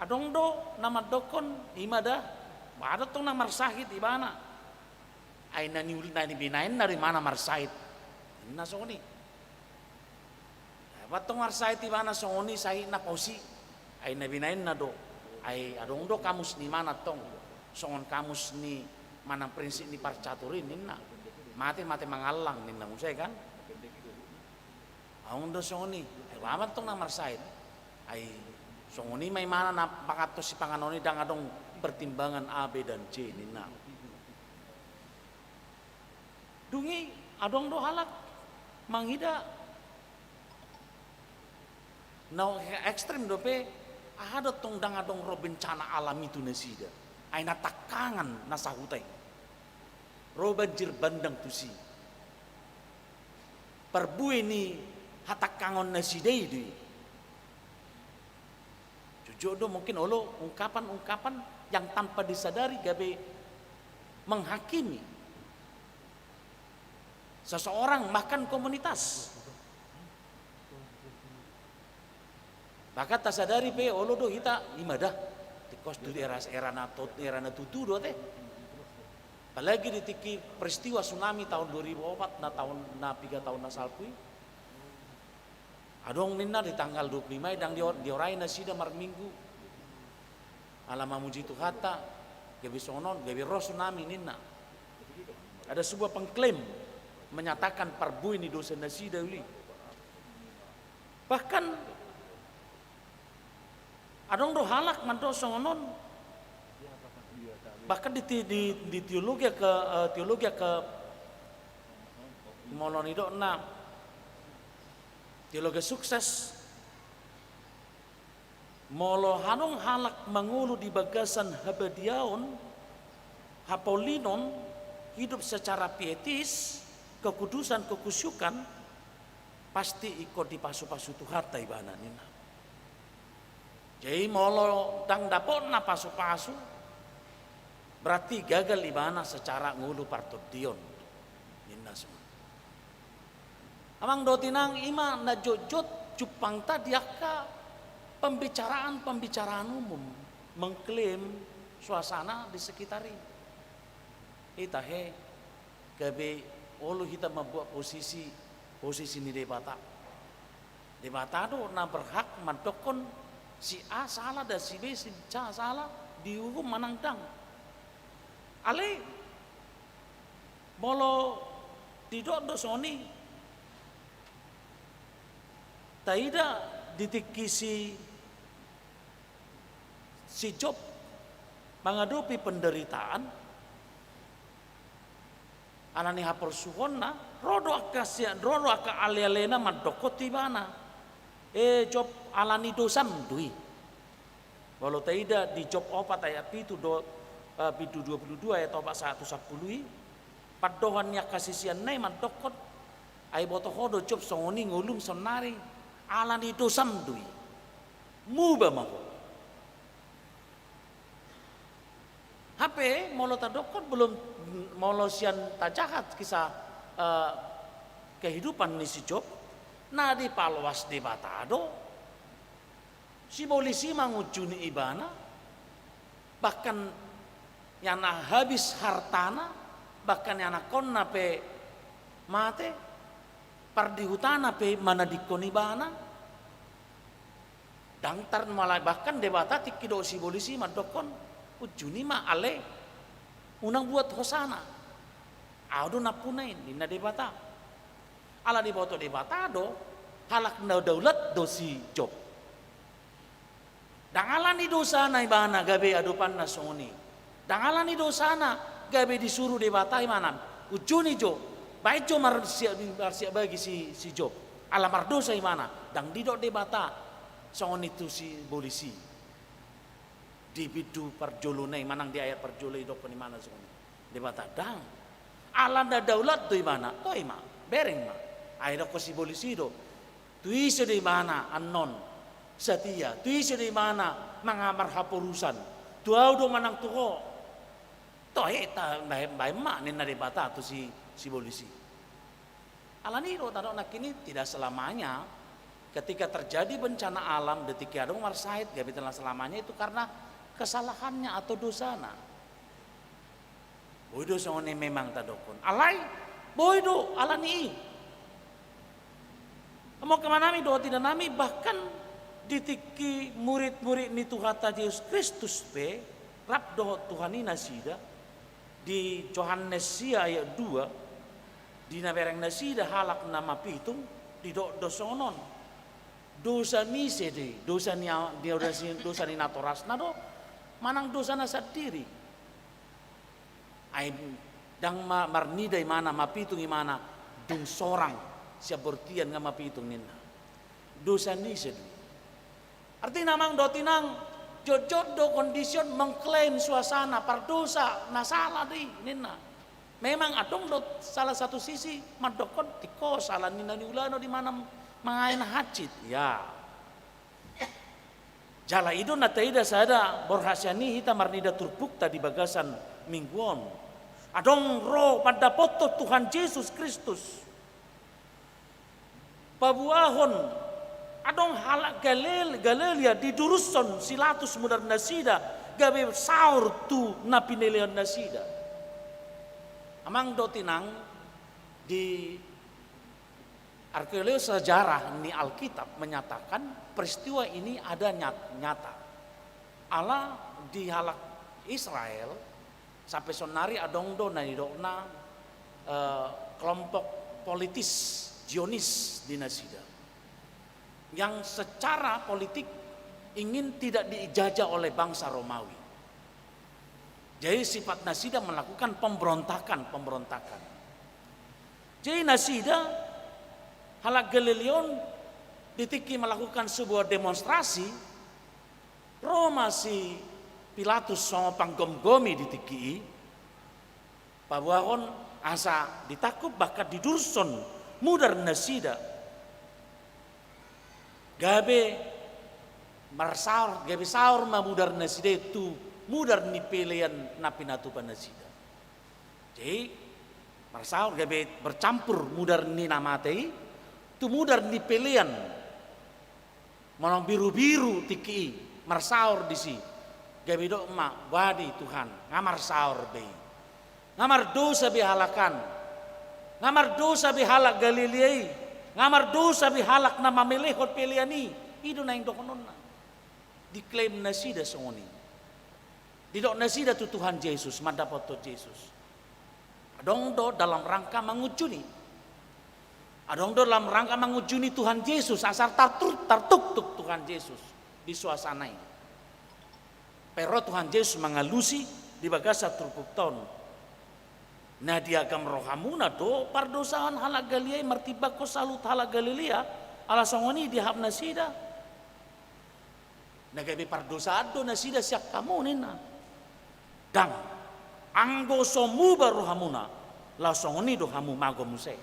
adong do na mandokkon, i ma da, adong tong na marsahit ibana. Ai na niul-, na nibinaenna do ibana marsahit. Ninna songon i. Ai adong tong marsahit ibana songon i sahitna pos i. Ai na binaenna do. Ai adong do kamus ni ibana tong. Songon kamus ni manang prinsip ni parcatur i ninna. Mate, mate mangallang ninna muse kan. Adong do songon i. Ai uaman tong na marsahit. Ai songon i ma ibana na mangantos sipanganon i, ndang adong pertimbangan A, B, dan C ninna. Dung i adong do halak mangida na ekstrem dope, aha do tong ndang adong ro bencana alam i tu nasida. Ai na tangkangan na sahuta i. Ro banjir bandang tusi. Parbue ni hatangkangon nasida i do i. Jujur do mungkin olo ungkapan-ungkapan yang tanpa disadari gabe menghakimi. seseorang, bahkan komunitas. Bahkan tasadari pe olo do hita i ma da. Tingkos tu era, era na tot, era na tutu do ate. Apalagi di tingki peristiwa tsunami tahun dua ribu opat, na tahun na piga tahun na salpu i. Adong ninna di tanggal dua puluh lima i ndang dio-, diorai nasida marminggu. Ala mamuji Tuhanta, gabe songon on, gabe ro tsunami ninna. Ada sebuah pengklaim menyatakan parbue ni dosa nasida uli. Bahkan adong do halak mandok songon on. Bahkan di ti-, di, di teologia ke, eh, teologia ke, molo nidokna teologia sukses, molo adong halak mangolu di bagasan habadiaon, hapaulinon, hidup secara pietis, kekudusan, kekusyukan, pasti ingkon dipasupasu Tuhanta ibana ninna. Jadi molo ndang dapotna pasupasu, berarti gagal ibana secara ngolu partondion ninna songon. Amang dohot inang, i ma na jotjot jumpangta di angka pembicaraan-pembicaraan umum, mengklaim suasana di sekitar i. I tahe, gabe olo hita mambuat posisi, posisi ni Debata. Debata do na berhak mandokkon si A sala dan si B, si C sala, diuhum manang ndang. Alai molo didok do songon i, taida di tingki si, si Job mangadopi penderitaan, ala ni haporsuhonna, ro do angka sia-, ro do angka alealena mandokkon tu ibana. E Job, ala ni dosam do i. Molo taida di Job opat ayat pitu do, eh, pitu dua puluh dua ayat opat sahat tu sampulu i, pandohan ni angka siseanna i mandokkon, ai boto ho do Job songon i ngolum saonari, ala ni dosam do i. Muba ma ho. Hape molo tadokkon belum, molo sian tajaha kisah, eh, kehidupan ni si Job, na dipaloas Debata do. Sibolis i mangunjuni ibana, bahkan ianakhon habis hartana, bahkan ianakhonna pe mate, pardihutana pe manadingkon ibana. Ndang tar-, mala bahkan Debata tingki didok sibolis i mandokkon, unjuni ma ale, unang buat hosana. Ahu do nampuna i, ninna Debata. Ala diboto Debata do, halak na daulat do si Job. Ndang ala ni dosana ibana gabe adopanna songon i. Ndang ala ni dosana gabe disuru Debata ibana, unjuni jo, baen jo marsiak, marsiak bagi si, si Job. Ala mardosa ibana, ndang didok Debata songon i tu sibolis i. Di bindu parjolona i manang di ayat parjolo i didokkon ibana songon i. Debata ndang. Ala na daulat do ibana, toe ma, bereng ma. Ai didokkon sibolis i do. Tu ise do ibana annon satia, tu ise do ibana mangamar haporusan, tu ahu do manang tu ho. Toe ta-, baen, baen ma ninna Debata tu si, sibolis i. Ala ni do tadok nangkin i, tidak selamanya ketika terjadi bencana alam, di tingki adong marsahit, gabe tidak selamanya itu karena kesalahannya atau dosana. Boi do songon i memang tadokkon. Alai, boi do, ala ni i. Amang inang nami dohot inanami, bahkan di tingki murid-murid ni Tuhanta Jesus Kristus pe, rap dohot Tuhan i nasida, di Johannes sia ayat dua, di na bereng nasida halak na mapitung, didok do songon on. Dosa ni ise do i, dosa ni a-, dosa ni, dosa ni natorasna do, manang dosana sandiri. Ai ndang ma-, marnida imana, mapitung imana, dung sorang sian bortian nga mapitung ninna. Dosa ni ise do i. Artina amang dohot inang, jotjot do kondisi on mengklaim suasana, pardosa, na sala do i ninna. Memang adong do salah satu sisi mandokkon, tingkos ala ni na niulana do imana mangae na hansit. Ya. Jala i do na taida sada borhat sian i hita marnida turpukta di bagasan minggu on. Adong ro mandapothon Tuhan Jesus Kristus. Paboahon, adong halak Galil-, Galilea didurushon si Pilatus mudar nasida, gabe saor tu na pinelean nasida. Amang dohot inang, di arkeologi sejarah ni Alkitab menyatakan peristiwa ini ada nyat-, nyata. Ala di halak Israel, sampe saonnari adong do na nidokna, eh, kelompok politis Zionis di nasida, yang secara politik ingin tidak dijajah oleh bangsa Romawi. Jadi sifat nasida melakukan pemberontakan, pemberontakan. Jadi nasida, halak Galilea on, di tingki melakukan sebuah demonstrasi, ro ma si Pilatus songon panggomgomi di tingki i, paboahon asa ditangkup bahkan didurushon mudar nasida. Gabe marsaor, gabe saor ma mudar nasida i tu mudar ni pelean na pinatupa nasida. Jadi, marsaor gabe bercampur mudar ni na mate i tu mudar ni pelean. Manang birubiru tingki i, marsaor disi. Gabe didok ma, "Boha do i Tuhan, nga marsaor be i. Nga mardosa be halak an. Nga mardosa be halak Galilea i. Nga mardosa be halak na mamelehon pelean i." I do naeng dohononna. Diklaim nasida songon i. Didok nasida tu Tuhan Jesus, mandapothon Jesus. Adong do dalam rangka mangujuni. Adong do dalam rangka mangujuni Tuhan Jesus, asa tartur-, tartuktuk Tuhan Jesus di suasana i. Pe ro Tuhan Jesus mangalusi di bagasan turpukta on. Na diagam rohamuna do pardosaon halak Galilea i martimbangkon saluhut halak Galilea, ala songon i diahap nasida. Na gabe pardosaan do nasida sian hamu ninna. Ndang, anggo so muba rohamuna, laos songon i do hamu mago muse.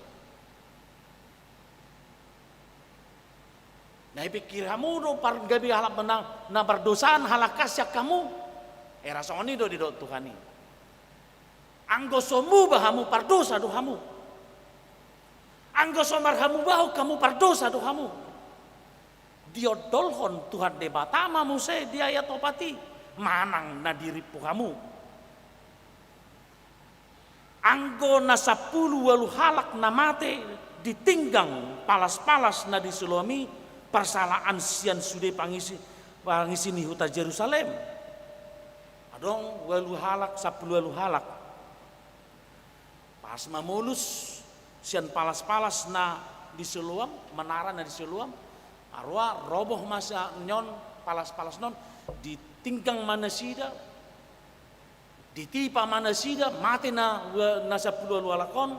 Na dipikir hamu do par-, gabe halak na, na pardosaan halak an sian hamu. Era songon i do didok Tuhan i. Anggo so muba hamu, pardosa do hamu. Anggo so marhamubahon hamu, pardosa do hamu. Diondolhon Tuhan Debata ma muse di ayat opat i, manang na dirimpu hamu. Anggo na sampulu ualu halak na mate ditinggang palas-palas na di Siloam i, parsalaan sian sude pangisi, pangisi ni huta Jerusalem. Adong ualu halak, sampulu ualu halak. Pas mamolus sian palas-palas na di Siloam, menara na di Siloam, arua roboh ma sian on palas-palas on, ditinggang ma nasida, ditipa ma nasida, mate na, na sampulu ualu halak on,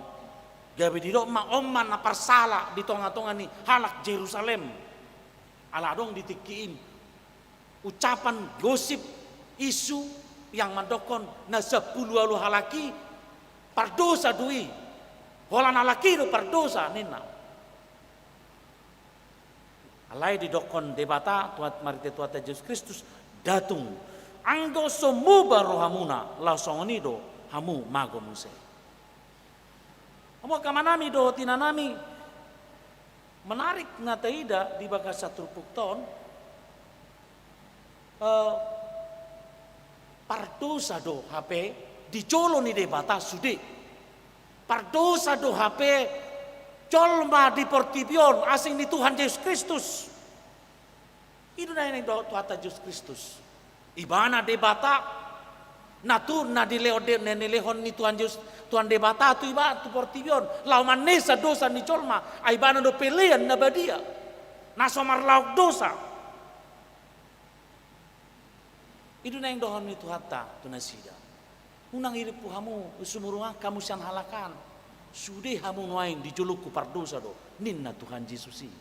gabe didok ma on ma na parsala di tonga-tonga ni halak Jerusalem. Ala adong di tingki i ucapan gosip, isu yang mandokkon na sampulu ualu halak i pardosa do i, holan halak i do pardosa ninna. Alai didokkon Debata, Tuhan, marhite Tuhanta Jesus Kristus, datung, anggo so muba rohamuna, laos songon i do hamu mago muse. Hamu angka amanami dohot inanami, menarik na taida di bagasan turpukta on, eh, pardosa do hape di jolo ni Debata sude. Pardosa do hape jolma di portibi on asing ni Tuhan Jesus Kristus. I do na naeng didok Tuhanta Jesus Kristus. Ibana Debata, na tu, na dilehon de-, na nilehon ni Tuhan Jesus, Tuhan Debata tu iba, tu portibi on, laho manesa dosa ni jolma, ai ibana do pelean na badia, na so marlaok dosa. I do naeng dohonon ni Tuhanta tu nasida. Unang irimpu hamu, sumurung hamu sian halak an. Sude hamu nuaeng di jolongku pardosa do, ninna Tuhan Jesus i.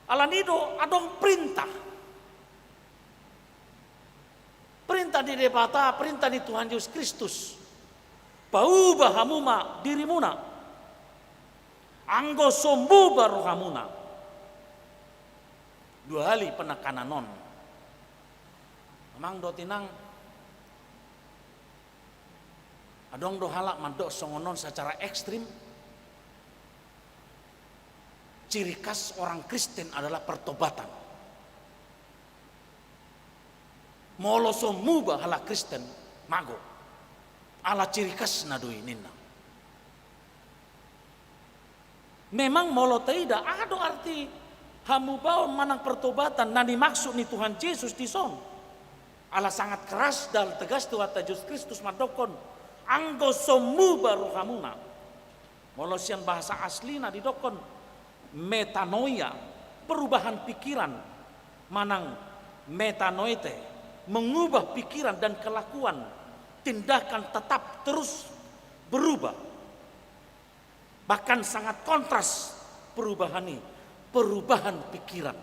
Alani do adong perintah. Perintah ni Debata, perintah ni Tuhan Jesus Kristus. Pauba hamu ma dirimuna. Anggo so muba rohamuna. Dua hali penekanan on. Amang dohot inang, Adong do halak mandok songon on secara ekstrim, ciri khas orang Kristen adalah pertobatan. Molo so muba halak Kristen, mago. Ala ciri khasna do i ninna. Memang molo taida, aha do arti hamubaon manang pertobatan na nimaksud ni Tuhan Jesus dison? Ala sangat keras dan tegas Tuhanta Jesus Kristus mandokkon, anggo so muba rohamuna. Molo sian bahasa aslina didokkon metanoia, perubahan pikiran, manang metanoete, mengubah pikiran dan kelakuan, tindakan tetap terus berubah. Bahkan sangat kontras perubahan i, perubahan pikiran.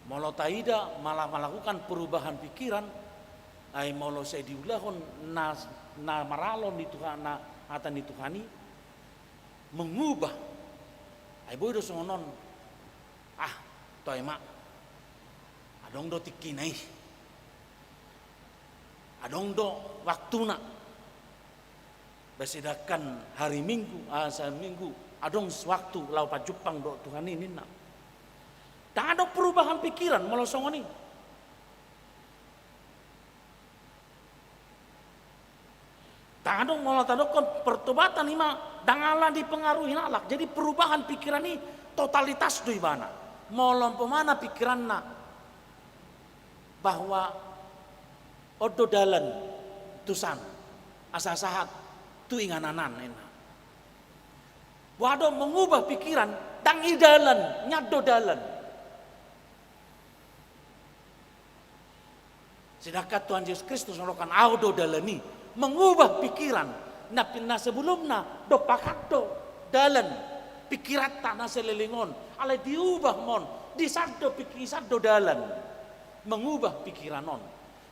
Molo taida malah melakukan perubahan pikiran, ai molo sai diulahon na, na maralo ni Tuhan, na hata ni Tuhan i, mengubah. Ai boi do songon on, ah, toe ma. Adong do tingkina i. Adong do waktuna. Sedangkan hari Minggu, ah, sawal Minggu, adong sewaktu laho pajumpang dohot Tuhan i ninna. Ndang adong perubahan pikiran molo songon i. Ndang adong molo tadokkon pertobatan i ma ndang ala dipengaruhi halak. Jadi perubahan pikiran i totalitas do ibana. Molo umpamana pikiranna bahwa on do dalan tusan, asa sahat tu inganan an ninna. Boha do mengubah pikiran, ndang i dalan, nian do dalan. Sedangkan Tuhan Jesus Kristus mengatakan, au do dalan i, mengubah pikiran. Na, na sebelumna, dompak an do dalan pikiranta na saleleng on. Alai diubah ma on, disan do pik-, disan do dalan. Mengubah pikiran on.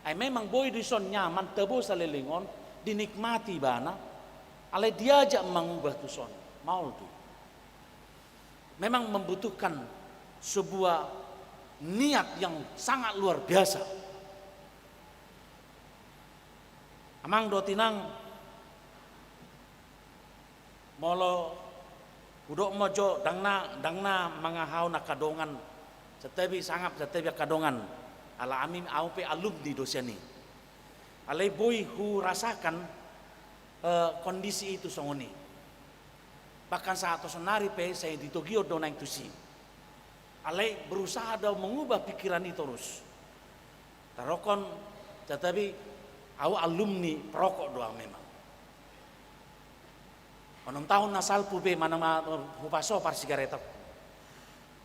Ai memang boi dison nyaman tabo saleleng on, dinikmati ibana, alai diajak mangubah tuson, maol do i. Memang membutuhkan sebuah niat yang sangat luar biasa. Amang dohot inang, molo hudok ma jo, ndang na, ndang na mangaha au angka dongan, santabi sangap, santabi angka dongan. Ala ami, au pe alumni do sian i. Alai boi hurasakan, eh, kondisi i tu songon i. Bahkan sahat tu saonnari pe sai ditogihon do naeng tusi. Alai berusaha do mengubah pikiran i torus. Tadokkon, santabi, au alumni perokok do au memang. Onom taon na salpu be manang ma-, hupaso parsigaretan.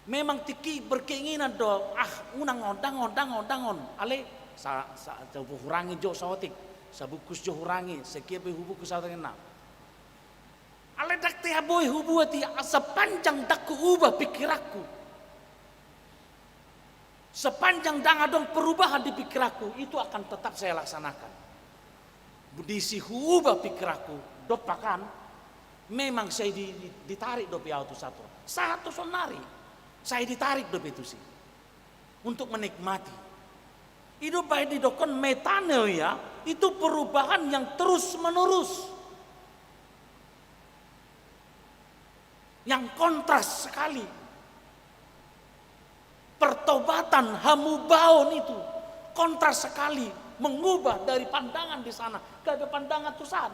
Memang tingki berkeinginan do, ah, unang on, ndang on, ndang on, ndang on. Alai, sa-, sa-, sa-, hurangi jo saotik, sabungkus jo hurangi, sekian pe hubungkus saotik ninna. Alai ndang tea boi hubuat i, sepanjang ndang huubah pikiranku. Sepanjang ndang adong perubahan di pikiranku, itu akan tetap saya laksanakan. Di si huubah pikiranku, dompak an, memang sai di, di, ditarik dope au tu sahat on. Sahat tu saonnari, sai ditarik dope tusi. Untuk menikmati. I do baen didokkon metanoia, itu perubahan yang terus menerus. Yang kontras sekali. Pertobatan, hamubaon itu kontras sekali, mengubah dari pandangan di sana ke pandangan tu san.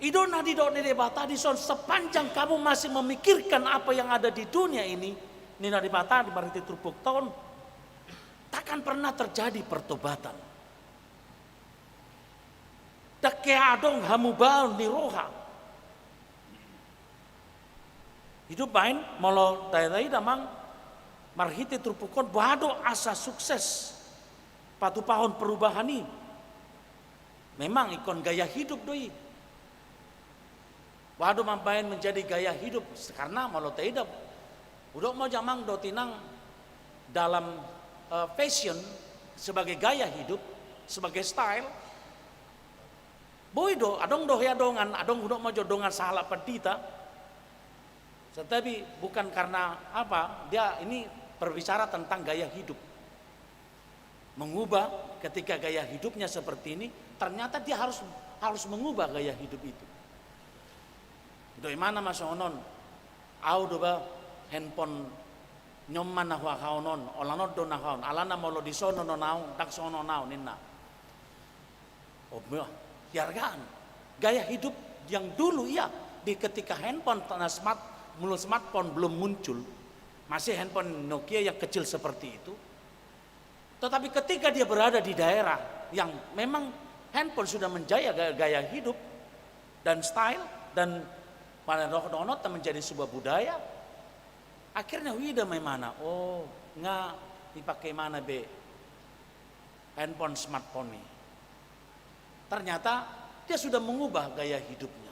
I do na didok ni Debata dison, sepanjang kamu masih memikirkan apa yang ada di dunia ini, ninna Debata di marhite turpukta on, takkan pernah terjadi pertobatan. Ndang hea adong hamubaon ni roha. I do baen, molo taida-ida amang, marhite turpuk on, boha do asa sukses patupahon perubahan i. Memang ingkon gaya hidup do i. Boha do mambaen menjadi gaya hidup, karena molo taida, hudok ma jo amang dohot inang, dalam, eh, fashion, sebagai gaya hidup, sebagai style, boi do, adong do hea dongan, adong, hudok ma jo, dongan sahalak pandita. Tetapi bukan karena apa, dia ini berbicara tentang gaya hidup. mengubah, ketika gaya hidupnya seperti ini, ternyata dia harus, harus mengubah gaya hidup itu. Do imana ma songon on, au do ba handphone ni on ma na huhahaon on, holan on do na huhahaon, alana molo dison do na on, ndang songon on au ninna. Oh, dihargaan. Gaya hidup yang dulu, iya, di ketika handphone na smart, belum, smartphone belum muncul, masih handphone Nokia yang kecil seperti itu. Tetapi ketika dia berada di daerah yang memang handphone sudah menjadi gaya, gaya hidup dan style, dan pada dohot-dohot menjadi sebuah budaya, akhirnya huida ma imana, oh, nga dipakai imana be handphone smartphone i. Ternyata dia sudah mengubah gaya hidupnya.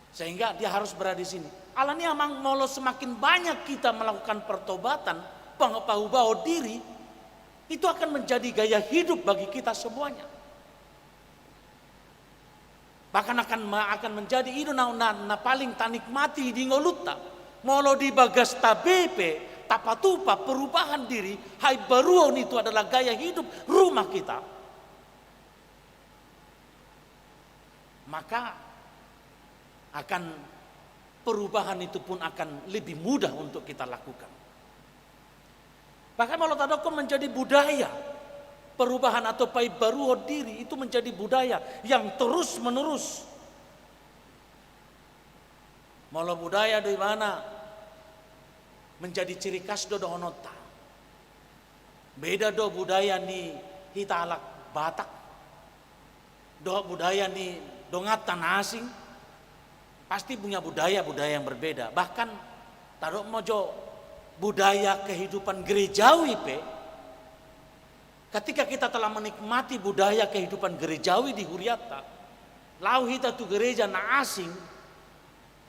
Sehingga dia harus berada di sini. Alani i amang, molo semakin banyak kita melakukan pertobatan, peng-, paubahon diri, itu akan menjadi gaya hidup bagi kita semuanya. Bahkan akan ma-, akan menjadi i do na, na, na paling tanikmati di ngolunta. Molo di bagasta be pe tapatupa perubahan diri, haimbaruon itu adalah gaya hidup rumah kita, maka akan, perubahan itu pun akan lebih mudah untuk kita lakukan. Bahkan molo tadokkon menjadi budaya, perubahan atau paimbaruon diri itu menjadi budaya yang terus menerus. Molo budaya do imana menjadi ciri khas do dohononta. Beda do budaya ni hita halak Batak dohot budaya ni donganta na asing, pasti punya budaya-budaya yang berbeda. Bahkan tadok ma jo budaya kehidupan gerejawi pe, ketika kita telah menikmati budaya kehidupan gerejawi di hurianta, laho hita tu gereja na asing,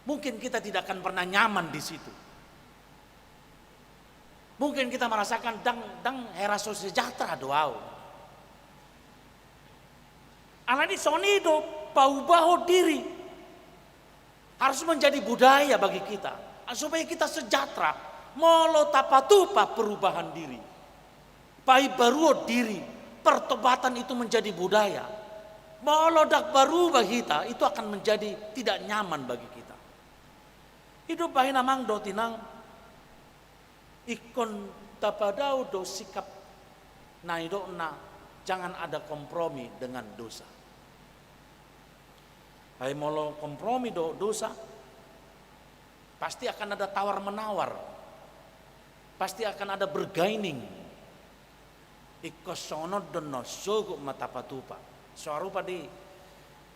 mungkin kita tidak akan pernah nyaman di situ. Mungkin kita merasakan ndang, ndang hera so sejahtera do au. Alani songon i do, paubahon diri harus menjadi budaya bagi kita, supaya kita sejahtera. Molo tapatupa perubahan diri, paimbaruon diri, pertobatan itu menjadi budaya. Molo ndang berubah hita, itu akan menjadi tidak nyaman bagi kita. Hidup bahen amang dohot inang, ingkon tapadao do sikap na nidokna, jangan ada kompromi dengan dosa. Ai molo kompromi dohot dosa, pasti akan ada tawar-menawar, pasti akan ada bergaining. Ingkon songon on do annon, sogot ma tapatupa. Sarupa di,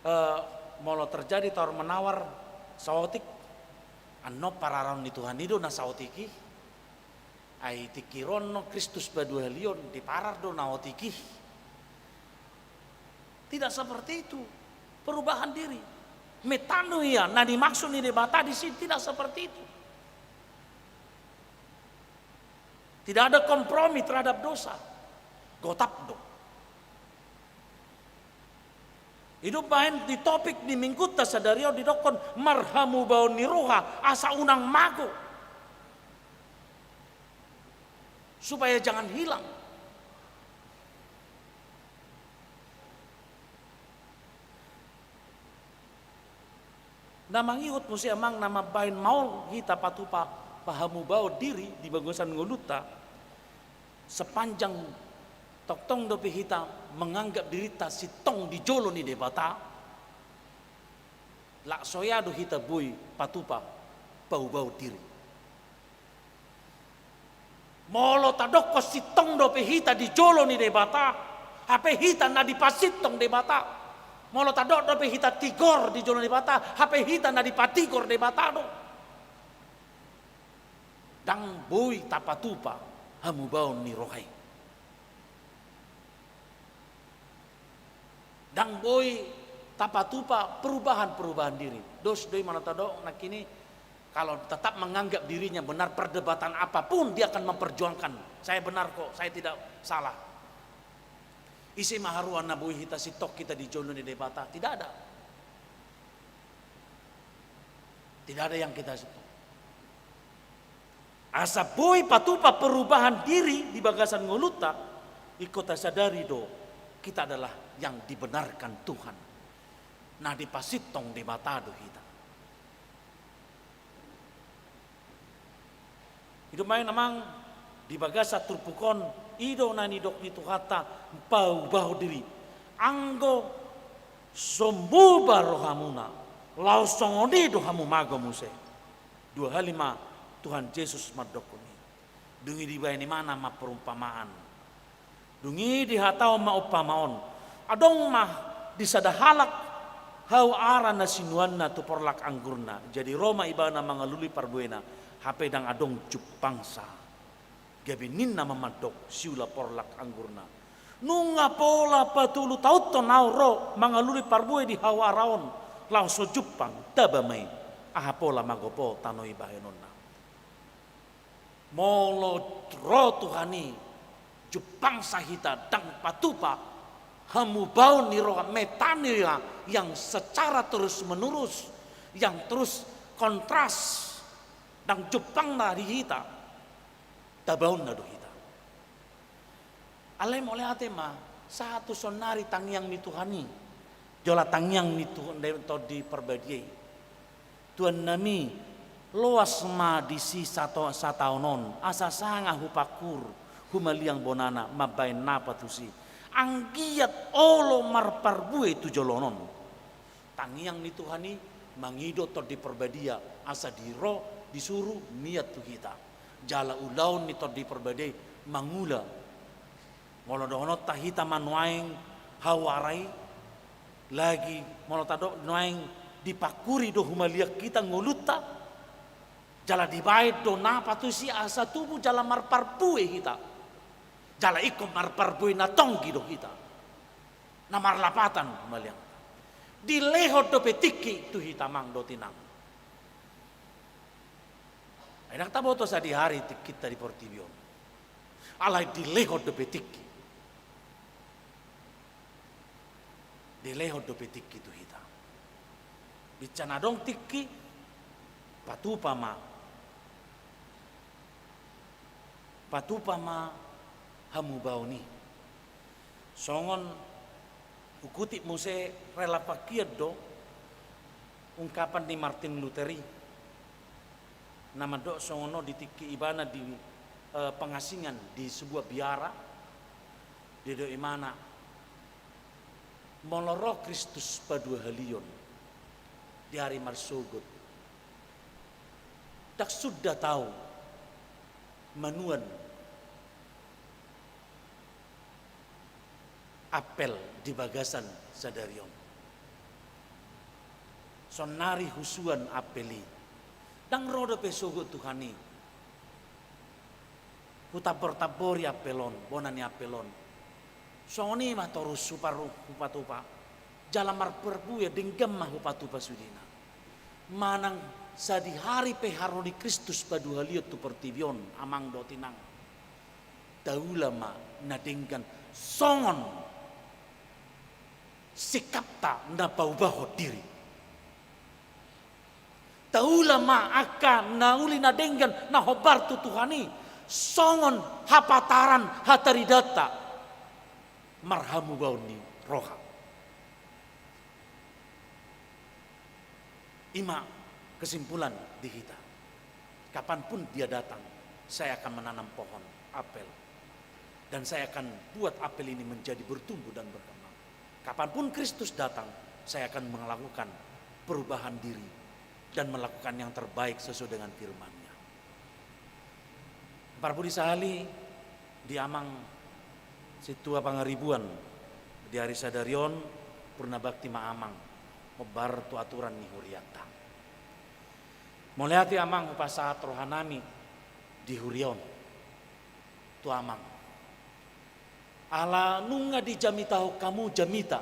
eh, molo terjadi tawar-menawar saotik, annon pararaon ni Tuhan i do na saotik i. Ai tingki ro annon Kristus paduahalihon, diparar do na otik i. Tidak seperti itu. Perubahan diri. Metanoia, na dimaksud ni Debata di sini tidak seperti itu. Tidak ada kompromi terhadap dosa. Gotap do. Hidup bahen di topik ni minggunta sadari on didokkon marhamubaon ni roha, asa unang mago. Supaya jangan hilang. Na mangihut muse amang na mambahen maol hita patupa pahamubaon diri di bagasan ngolunta, sepanjang tongtong dope hita menganggap dirinta sintong di jolo ni Debata, lak so hea do hita boi patupa pahubaon diri. Molo tadokkon sintong dope hita di jolo ni Debata, hape hita na dipasintong Debata. Molo tadok dope hita tigor di jolo ni Debata, hape hita na dipatigor Debata do. Ndang boi tapatupa hamubaon ni roha i. Ndang boi tapatupa perubahan-perubahan diri. Dos do i molo tadok nangkin i, kalau tetap menganggap dirinya benar, perdebatan apapun dia akan memperjuangkan. Saya benar kok, saya tidak salah. Ise ma haroa na boi hita sintong hita di jolo ni Debata? Tidak ada. Tidak ada yang kita sintong. Asa boi patupa perubahan diri di bagasan ngolunta, ingkon tasadari do, kita adalah yang dibenarkan Tuhan. Na dipasintong Debata do hita. I do umbahen amang di bagasan turpuk on, i do na nidok ni Tuhanta, paubahon diri. Anggo so muba rohamuna, laos songon i do hamu mago muse. Dua hali ma Tuhan Jesus mandokkon i. Dung i dibahen ibana ma perumpamaan. Dung i dihatahon ma umpama on. Adong ma di sada halak hau ara na sinuanna tu porlak anggurna. Jadi ro ma ibana mangalului parbuena, hape ndang adong jumpangsa. Gabe ninna ma mandok siula porlak anggurna. Nunga pola patolu taon do ahu ro mangalului parbue di hau ara on, laos so jumpang, taba ma i, aha pola mago ho tano i bahenonna. Molo ro Tuhan i, jumpangsa hita, ndang patupa hamubaon ni roha, metanoia yang secara terus menerus, yang terus kontras, ndang jumpangna di hita, tabaonna do hita. Alai mauliate ma, sahat tu saonnari tangiang ni Tuhan i. Jala tangiang ni Tuhan, Tondi Parbadia i. Tuhan nami, loas ma disi sato-, sataon on, asa sanga hupangkur, humaliang bonana, mambahen napa tusi. Anggiat olo marparbue tu joloan on. Tangiang ni Tuhan i, mangido Tondi Parbadia, asa di ro, disuru, mian tu hita. Jala ulaon ni Tondi Parbadia i, mangula. Molo dohononta hita ma nuaeng hau ara i, lagi molo tadok nuaeng dipangkuri do humaliang hita ngolunta, jala dibahen do napa tusi asa tubu jala marparbue hita. Jala ingkon marparbue na tonggi do hita. Na marlapatan humaliang. Dilehon dope tingki tu hita amang dohot inang. Ai ndang taboto sadihari tingkinta di portibi on. Alai dilehon dope tingki. Dilehon dope tingki tu hita. Binsan adong tingki, patupa ma. Patupa ma hamubaon i. Songon hukutip muse rela pakian do ungkapan ni Martin Luther i. Na mandok songon on di tingki ibana di, eh, pengasingan di sebuah biara, didok ibana, molo ro Kristus paduahalion di ari marsogot, ndang sundat ahu manuan apel di bagasan sadari on. Saonnari husuan apel i. Ndang ro dope sogot Tuhan i. Hutambor-tambori apel on, bona ni apel on. Songon i ma torus huparu-, hupatupa. Jala marparbue denggan ma hupatupa sudena. Manang sadihari pe haroro ni Kristus paduahalion tu portibi on, amang dohot inang. Taula ma na denggan songon sikapta na paubahon diri. Taula ma angka na uli na denggan na hombar tu Tuhan i, songon hapataran hataridaanta marhamubaon ni roha. I ma kesimpulan di hita. Kapanpun dia datang, saya akan menanam pohon apel. Dan saya akan buat apel ini menjadi bertumbuh dan berkembang. Kapanpun Kristus datang, saya akan melakukan perubahan diri dan melakukan yang terbaik sesuai dengan firman-Nya. Parpudi sahali di amang Sintua Pangaribuan, di ari sadari on, purna bakti ma amang, hombar tu aturan ni hurianta. Mauliate amang, hupasahat rohanami di huria on tu amang. Ala nunga dijamitahon hamu jamita,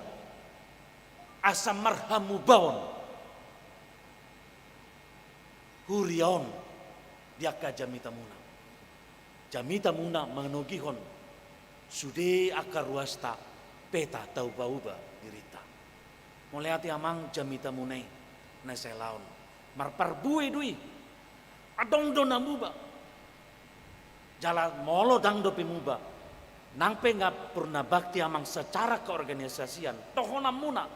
asa marhamubaon huria on di angka jamitamuna. Jamitamuna manogihon sude angka ruasta pe tauba-uba dirinta. Mauliate amang, jamitamuna i na sai laon marparbue do i. Adong do na muba. Jala molo ndang dope muba, nang pe nga purna bakti amang secara keorganisasian, tohonanmuna,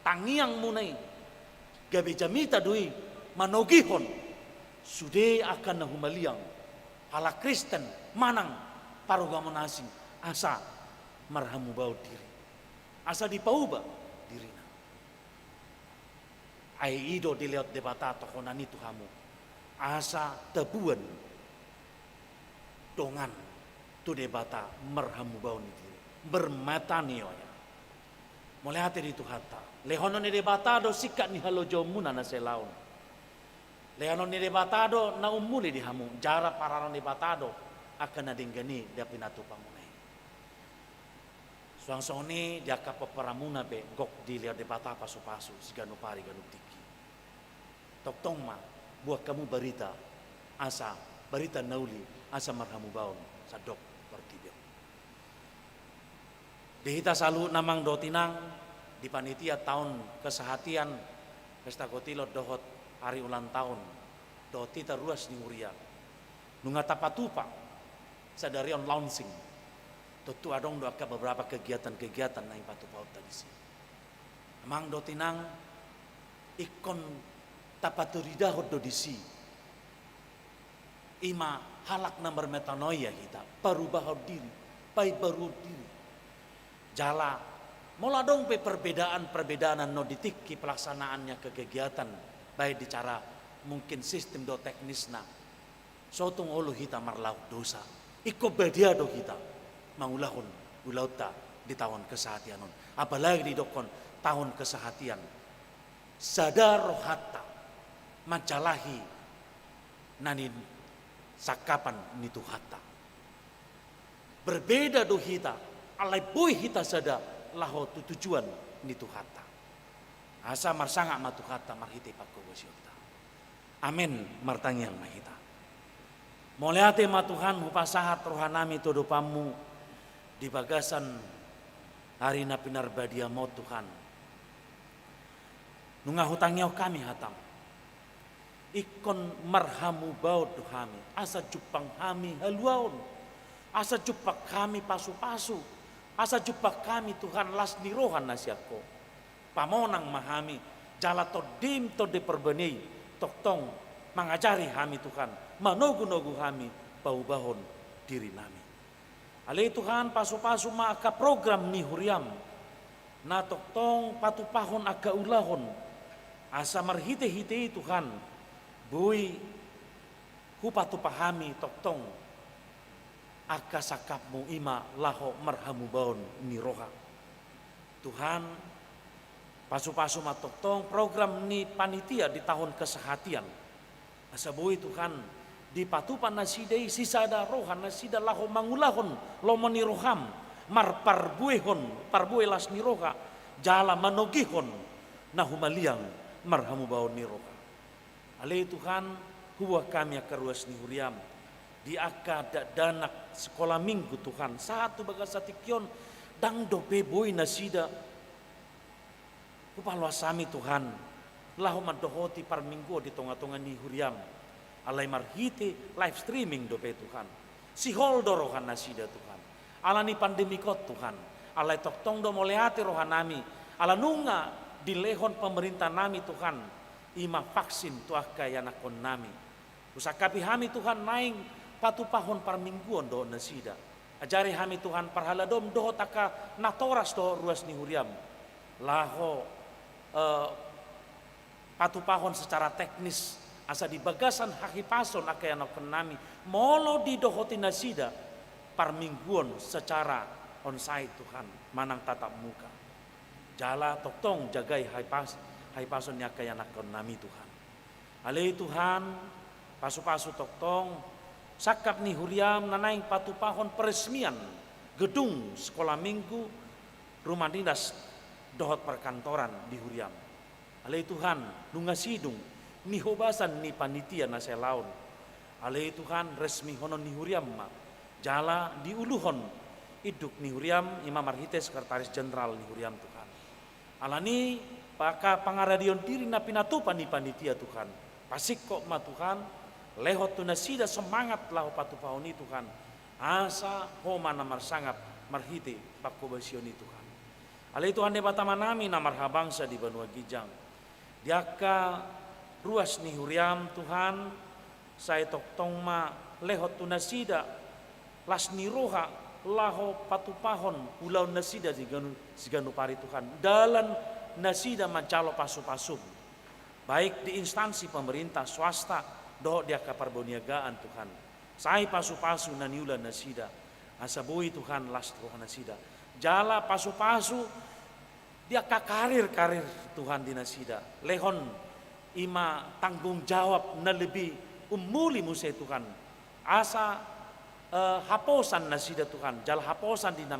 tangiangmuna i, gabe jamita do i manogihon sude angka na humaliang, halak Kristen manang parugamoon asing, asa marhamubaon diri, asa dipauba dirina. Ai i do dilehon Debata tohonan i tu hamu, asa tabuan dongan tu Debata marhamubaon ni diri, bermetanoia. Mauliate di Tuhanta. Lehonon ni Debata do singkat ni halojaonmuna na sai laon. Lehonon ni Debata do na ummuli di hamu, jala pararonon ni Debata do angka na denggan i di na pinatupamuna i. Suang songon i di angka pomparanmuna pe gok dilehon Debata pasupasu siganup ari ganup tingki. Tongtong ma, boan hamu barita, asa barita na uli, asa marhamubaon sandok portibi on. Di hita saluhutna amang dohot inang, di panitia taon kesehatian Pesta Kotilon dohot ari ulang taon dohot hita ruas ni huria, nunga tapatupa sadari on launching. Tontu adong do angka beberapa kegiatan-kegiatan na naeng patupaonta disi. Amang dohot inang, ingkon tapaturidahon do disi, i ma halak na marmetanoia hita, parubahon diri, paimbaruon diri. Jala molo adong pe perbedaan-perbedaan annon di tingki pelaksanaan ni angka kegiatan, baik di cara mungkin sistem dohot teknisna, so tung olo hita marlaok dosa. Ingkon badia do hita mangulahon ulaonta di taon kesehatian on. Apalagi didokkon taon kesehatian, sada rohanta manjalahi na ninsangkapan ni Tuhanta. Berbeda do hita, alai boi hita sada laho tu tujuan ni Tuhanta. Asa marsangap ma Tuhanta marhite panghobasionta. Amen. Martangiang ma hita. Mauliate ma Tuhan, hupasahat rohanami tu adopanMu di bagasan ari na pinarbadiaM on, Tuhan. Nunga hutangihon hami hataM. Ingkon marhamubaon do hami, asa jumpang hami haluaon, asa jumpang hami pasupasu, asa jumpang hami, Tuhan, las ni roha na sian Ho. Pamonang ma hami, jala TondiM, Tondi Porbadia i, tongtong mangajari hami, Tuhan, manogunogu hami paubahon dirinami. Ale Tuhan, pasupasu ma angka program ni huriaM, na tongtong patupahon angka ulaon, asa marhitehite i, Tuhan, boi hupatupa hami tongtong angka sangkapMu, i ma laho marhamubaon ni roha. Tuhan, pasupasu ma tongtong program ni panitia di taon kesehatian. Asa boi, Tuhan, dipatupa nasida i sisada roha nasida laho mangulahon lomo ni rohaM, marparbuehon parbue las ni roha, jala manogihon na humaliang marhamubaon ni roha. Ale Tuhan, huboan hami angka ruas ni huriaM, di angka dakdanak sikola minggu, Tuhan, sahat tu bagasan tingki on, ndang dope boi nasida. Hupaloas hami, Tuhan, laho mandohoti parmingguon di tongatonga ni huriaM. Alai marhite live streaming dope, Tuhan. Sihol do roha nasida, Tuhan, ala ni pandemi on, Tuhan. Alai tongtong do mauliate rohanami, ala nunga dilehon pemerintah nami, Tuhan, i ma vaksin tu angka ianakhonnami. Husangkapi hami, Tuhan, naeng patupahon parmingguon dohot nasida. Ajari hami, Tuhan, parhaladoM dohot angka natoras dohot ruas ni huriaM, laho, eh, patupahon secara teknis, asa di bagasan hahipason angka ianakhonnami, molo didohoti nasida parmingguon secara onsite, Tuhan, manang tatap muka. Jala tongtong jagai hahipas-, hahipason ni angka ianakhonnami, Tuhan. Ale Tuhan, pasupasu tongtong sangkap ni huriaM na naeng patupahon peresmian gedung sikola minggu, rumah dinas dohot perkantoran di huriaM. Ale Tuhan, nunga sidung nihobasan ni panitia na sai laon. Ale Tuhan, resmihonon ni huriaM ma, jala diuluhon induk ni huriaM, i ma marhite sekretaris jenderal ni huriaM, Tuhan. Ala ni angka pangaradion diri na pinatupa ni panitia, Tuhan, pasingkop ma, Tuhan, Lehon tu nasida semangat laho patupahon i Tuhan, asa Ho ma na marsangap marhite panghobasion i Tuhan. Ale Tuhan Debata Amanami na marhabangsa di banua ginjang, di angka ruas ni huriaM Tuhan, sai tongtong ma lehon tu nasida las ni roha laho patupahon ulaon nasida di ganu-, siganup ari Tuhan, dalan nasida manjalo pasupasu, baik di instansi pemerintah, swasta, dohot di angka parbaniagaan Tuhan. Sai pasupasu na niula nasida, asa boi Tuhan las roha nasida. Jala pasupasu di angka karir-karir Tuhan di nasida. Lehon i ma tanggung jawab na lebih ummuli muse Tuhan. Asa, eh, haposan nasida Tuhan, jala haposan di na,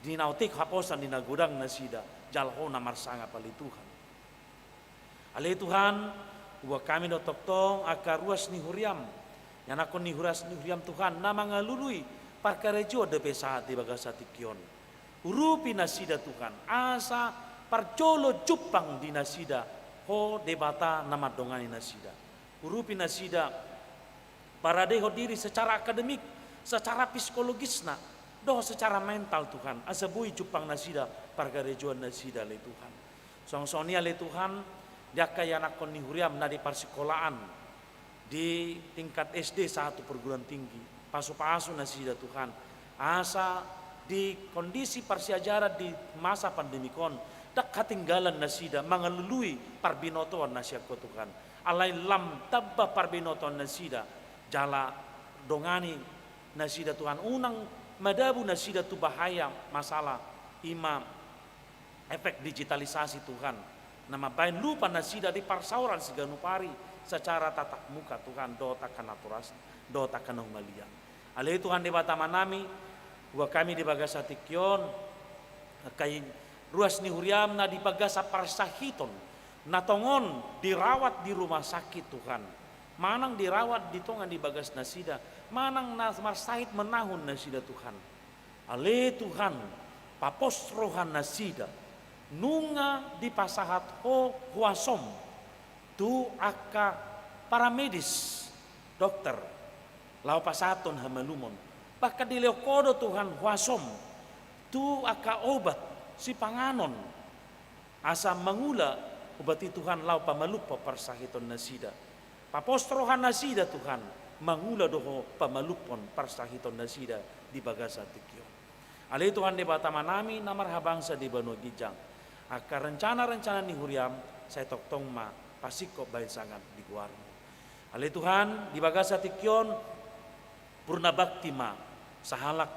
di na otik, haposan di na godang nasida, jala Ho na marsangap ale Tuhan. Ale Tuhan, huboan hami do tongtong angka ruas ni huriaM, ianakhon ni ruas ni huriaM Tuhan, na mangalului parkarejoan dope sahat di bagasan tingki on. Urupi nasida Tuhan, asa parjolo jumpang di nasida Ho Debata na mandongani nasida. Urupi nasida, paradehon diri secara akademik, secara psikologisna, dohot secara mental Tuhan, asa boi jumpang nasida parkarejoan nasida ale Tuhan. Songon, songon i ale Tuhan, di angka ianakhon ni huriaM na di parsikolaan, di tingkat S D sahat tu perguruan tinggi, pasupasu nasida Tuhan, asa di kondisi parsiajaran di masa pandemik on, ndang hatinggalan nasida mangalului parbinotoan na sian Ho Tuhan. Alai lam tamba parbinotoan nasida, jala dongani nasida Tuhan, unang madabu nasida tu bahaya masalah i ma efek digitalisasi Tuhan, na mambahen lupa nasida di parsaoran siganup ari secara tatap muka Tuhan, dohot angka na horas, dohot angka na humaliang. Ale Tuhan Debata Amanami, huboan hami di bagasan tingki on angka i ruas ni huriaM na di bagasan parsahiton, na tongon dirawat di rumah sakit Tuhan, manang dirawat di tonga ni bagas nasida, manang na marsahit menahun nasida Tuhan. Ale Tuhan, papos roha nasida, nunga dipasahat Ho huasoM tu angka paramedis, dokter, laho pasahathon hamalumon. Bahkan dilehon Ho do Tuhan huasoM tu angka obat, sipanganon, asa mangula obat i Tuhan laho pamalumhon parsahiton nasida. Papos roha nasida Tuhan, mangula do Ho pamalumhon parsahiton nasida di bagasan tingki on. Ale Tuhan Debata Amanami na marhabangsa di banua ginjang, angka rencana-rencana ni huriaM sai tongtong ma pasingkop bahen sangap di goarMu. Ale Tuhan, di bagasan tingki on, purna bakti ma sahalak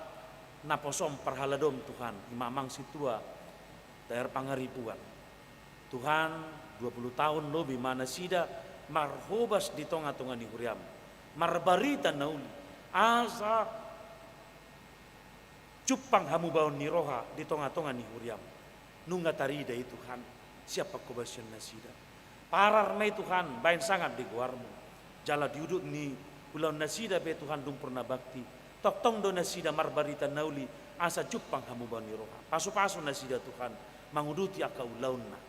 naposoM, parhaladoM Tuhan, i ma amang sintua T R Pangaribuan. Tuhan, dua puluh taon lobi ma nasida marhobas di tonga-tonga ni huriaM, marbarita na uli, asa jumpang hamubaon ni roha di tonga-tonga ni huriaM. Nunga tarida i Tuhan, sian panghobasion nasida. Parar ma i Tuhan, bahen sangap di goarMu. Jala di udut ni ulaon nasida pe Tuhan dung purna bakti, tongtong do nasida marbarita na uli, asa jumpang hamubaon ni roha. Pasu-pasu nasida Tuhan, manguduti angka ulaonna.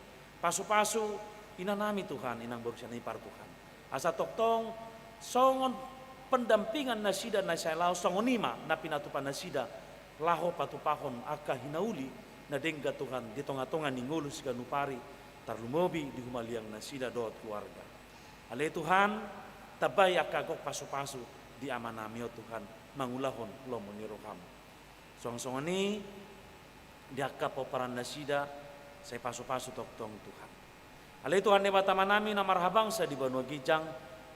Pasu-pasu inanami Tuhan, inang boru sian ipar Tuhan. Asa tongtong songon pendampingan nasida na sai laos, songon i ma na pinatupa nasida laho patupahon angka hinauli na denggan Tuhan di tonga-tonga ni ngolu siganup ari, tarlumobi di humaliang nasida dohot keluarga. Ale Tuhan, tambai angka gok pasu-pasu di amanami on Tuhan, mangulahon lomo ni rohaM. Songon-songon i di angka pomparan nasida, sai pasu-pasu tongtong Tuhan. Ale Tuhan Debata amanami na marhabangsa di banua ginjang,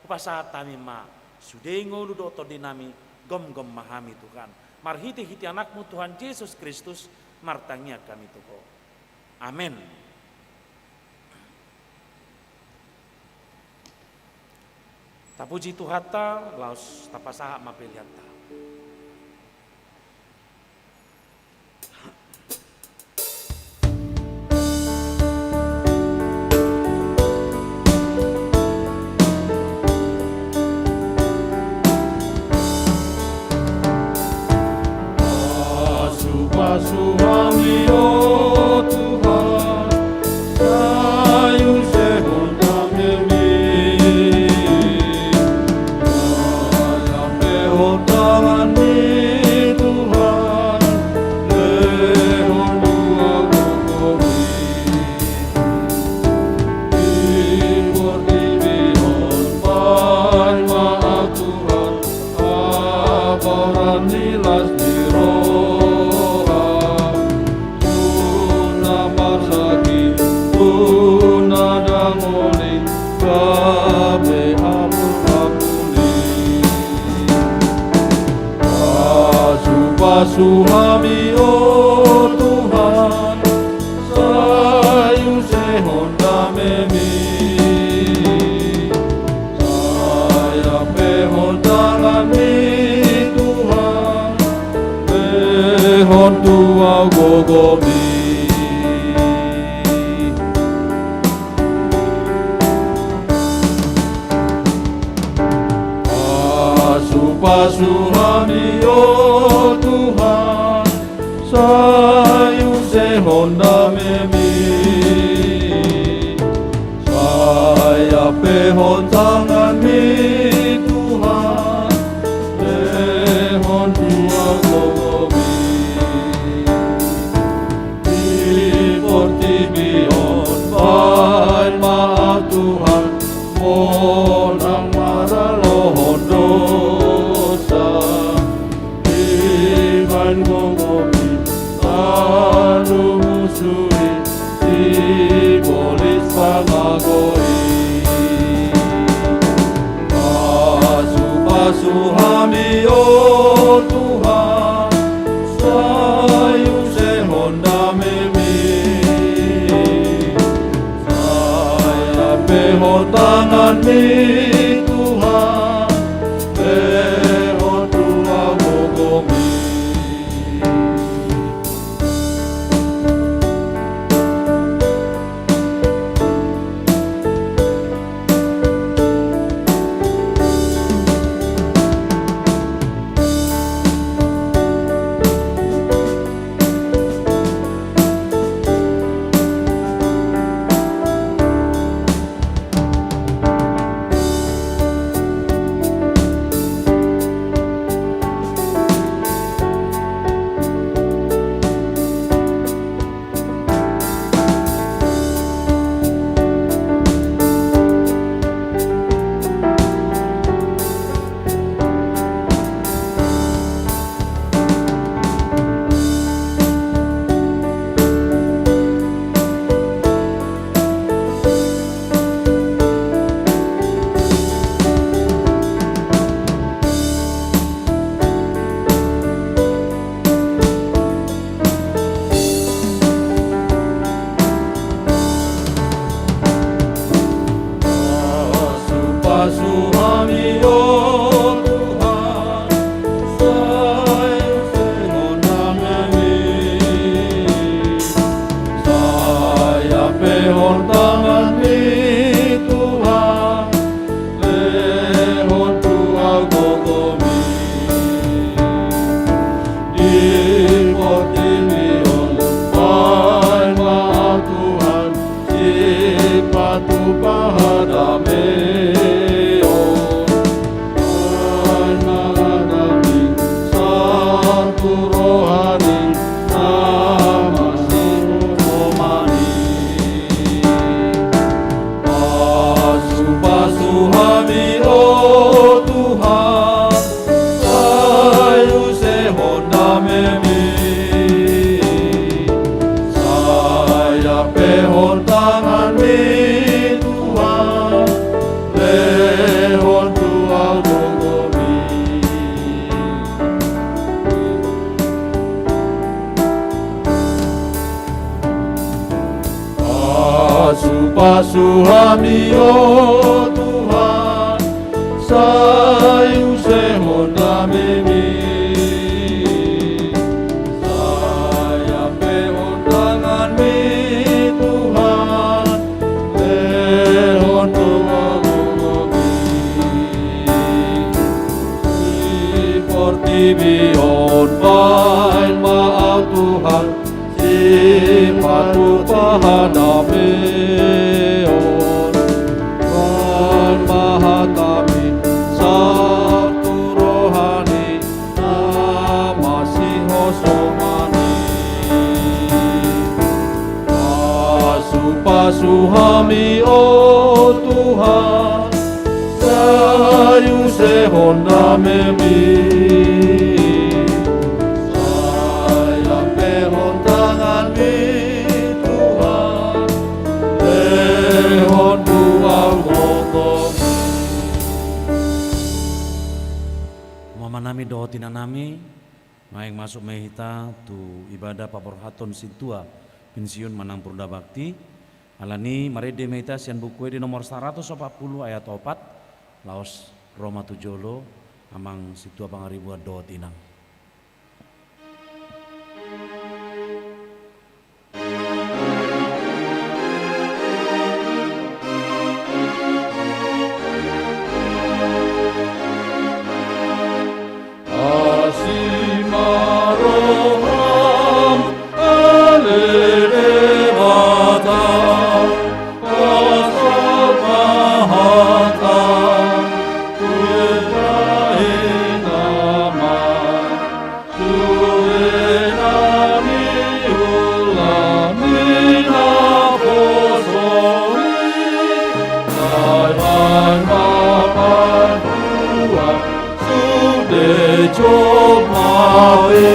hupasahat hami ma sude ngolu dohot tondinami, gomgom ma hami Tuhan. Marhite-hite AnakMu Tuhan Jesus Kristus, martangiang hami tu Ho. Amen. Tapuji Tuhanta, laos tapasahat ma peleanta. Pasu-pasu hami, o Tuhan, sai usehon damemi. Ame amun ampuni. Pasupasu hami, o Tuhan, sai usehon damemi. Sai ampehon tanganmi, Tuhan, lehon tu ahu gogomi. Pasupasu hami, o Tuhan, sai usehon damemi. Sai ampehon tanganmi, Tuhan, lehon tu ahu gogomi. Di portibi on baen ma, Tuhan, monang maralohon dosa. Dibaen gogomi alu musu i, dibolis pangago i. Pasupasu hami, o Tuhan, sai usehon damemi. Sai ampehon tanganmi, Tuhan, lehon tu ahu gogomi. Pasupasu hami, o Tuhan, sai usehon damemi. Sai ampehon tanganmi, Tuhan, lehon tu ahu gogomi. Di portibi on baen ma, Tuhan, sipatu pahadameon. Baen ma hatami sahat tu roha ni na masihosoman i. Pasupasu hami, o Tuhan, sai usehon damemi. Sai ampehon tanganmi, Tuhan, lehon tu ahu gogomi. Pasupasu hami, o Tuhan, sai usehon damemi. Sai ampehon tanganmi, Tuhan, lehon tu ahu gogomi. Di portibi on baen ma, Tuhan, sipatu pahadameon. Baen ma hatami sahat tu roha ni na masihosoman i. Pasupasu hami, o Tuhan, sai usehon damemi. Sai ampehon tanganmi, Tuhan, lehon tu ahu Dohot inanami, naeng masuk ma hita tu ibadah paborhaton sintua pensiun manang purna bakti. Alani marende ma hita sian Buku Ende nomor saratus opat pulu ayat opat, laos ro ma tu jolo amang sintua pangaribuan dohot inang. Asi ma roham, ale Debata, pasahat ma hata, tu Debata nama. Sude nami ula ni naposom i, baen ma panduan sude jolma be.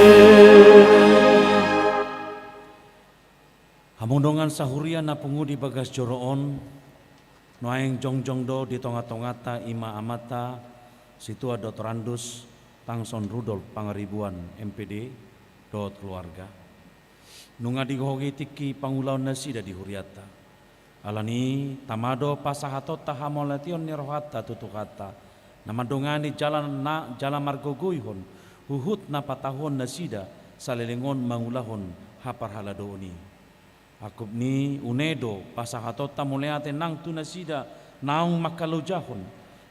Hamu dongan sahuria na pungu di bagas joro on, nuaeng jongjong do di tongatonganta i ma amanta Sintua Doktorandus Tangson Rudolf Pangaribuan, M Pd, dohot keluarga. Nunga digohi tingki pangulaon nasida di hurianta. Alani i, tama do pasahatonta hamauliateon ni rohanta tu Tuhanta, na mandongani jala na, jala margogoihon huhut na patahuon nasida saleleng on mangulahon haparhaladoon i. Angkup ni i, une do pasahatonta mauliate nang tu nasida naung mangkalojahon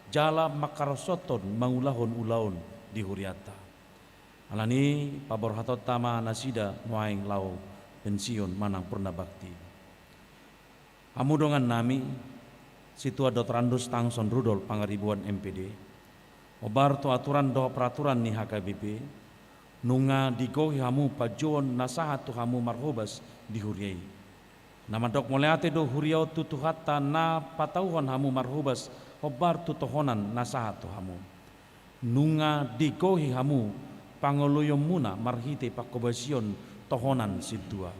jala mangkaroshon mangulahon ulaon di hurianta. Alani i, paborhatonta ma nasida nuaeng laho pensiun manang purna bakti. Hamu dongan nami, Sintua Doktorandus Tangson Rudolf Pangaribuan, M Pd, hombar tu aturan dohot peraturan ni H K B P, nunga digohi hamu panjouon na sahat tu hamu marhobas di huria i. Na mandok mauliate do huria on tu Tuhanta na patauhon hamu marhobas hombar tu tohonan na sahat tu hamu. Nunga digohi hamu pangoloionmuna marhite panghobasion tohonan sintua.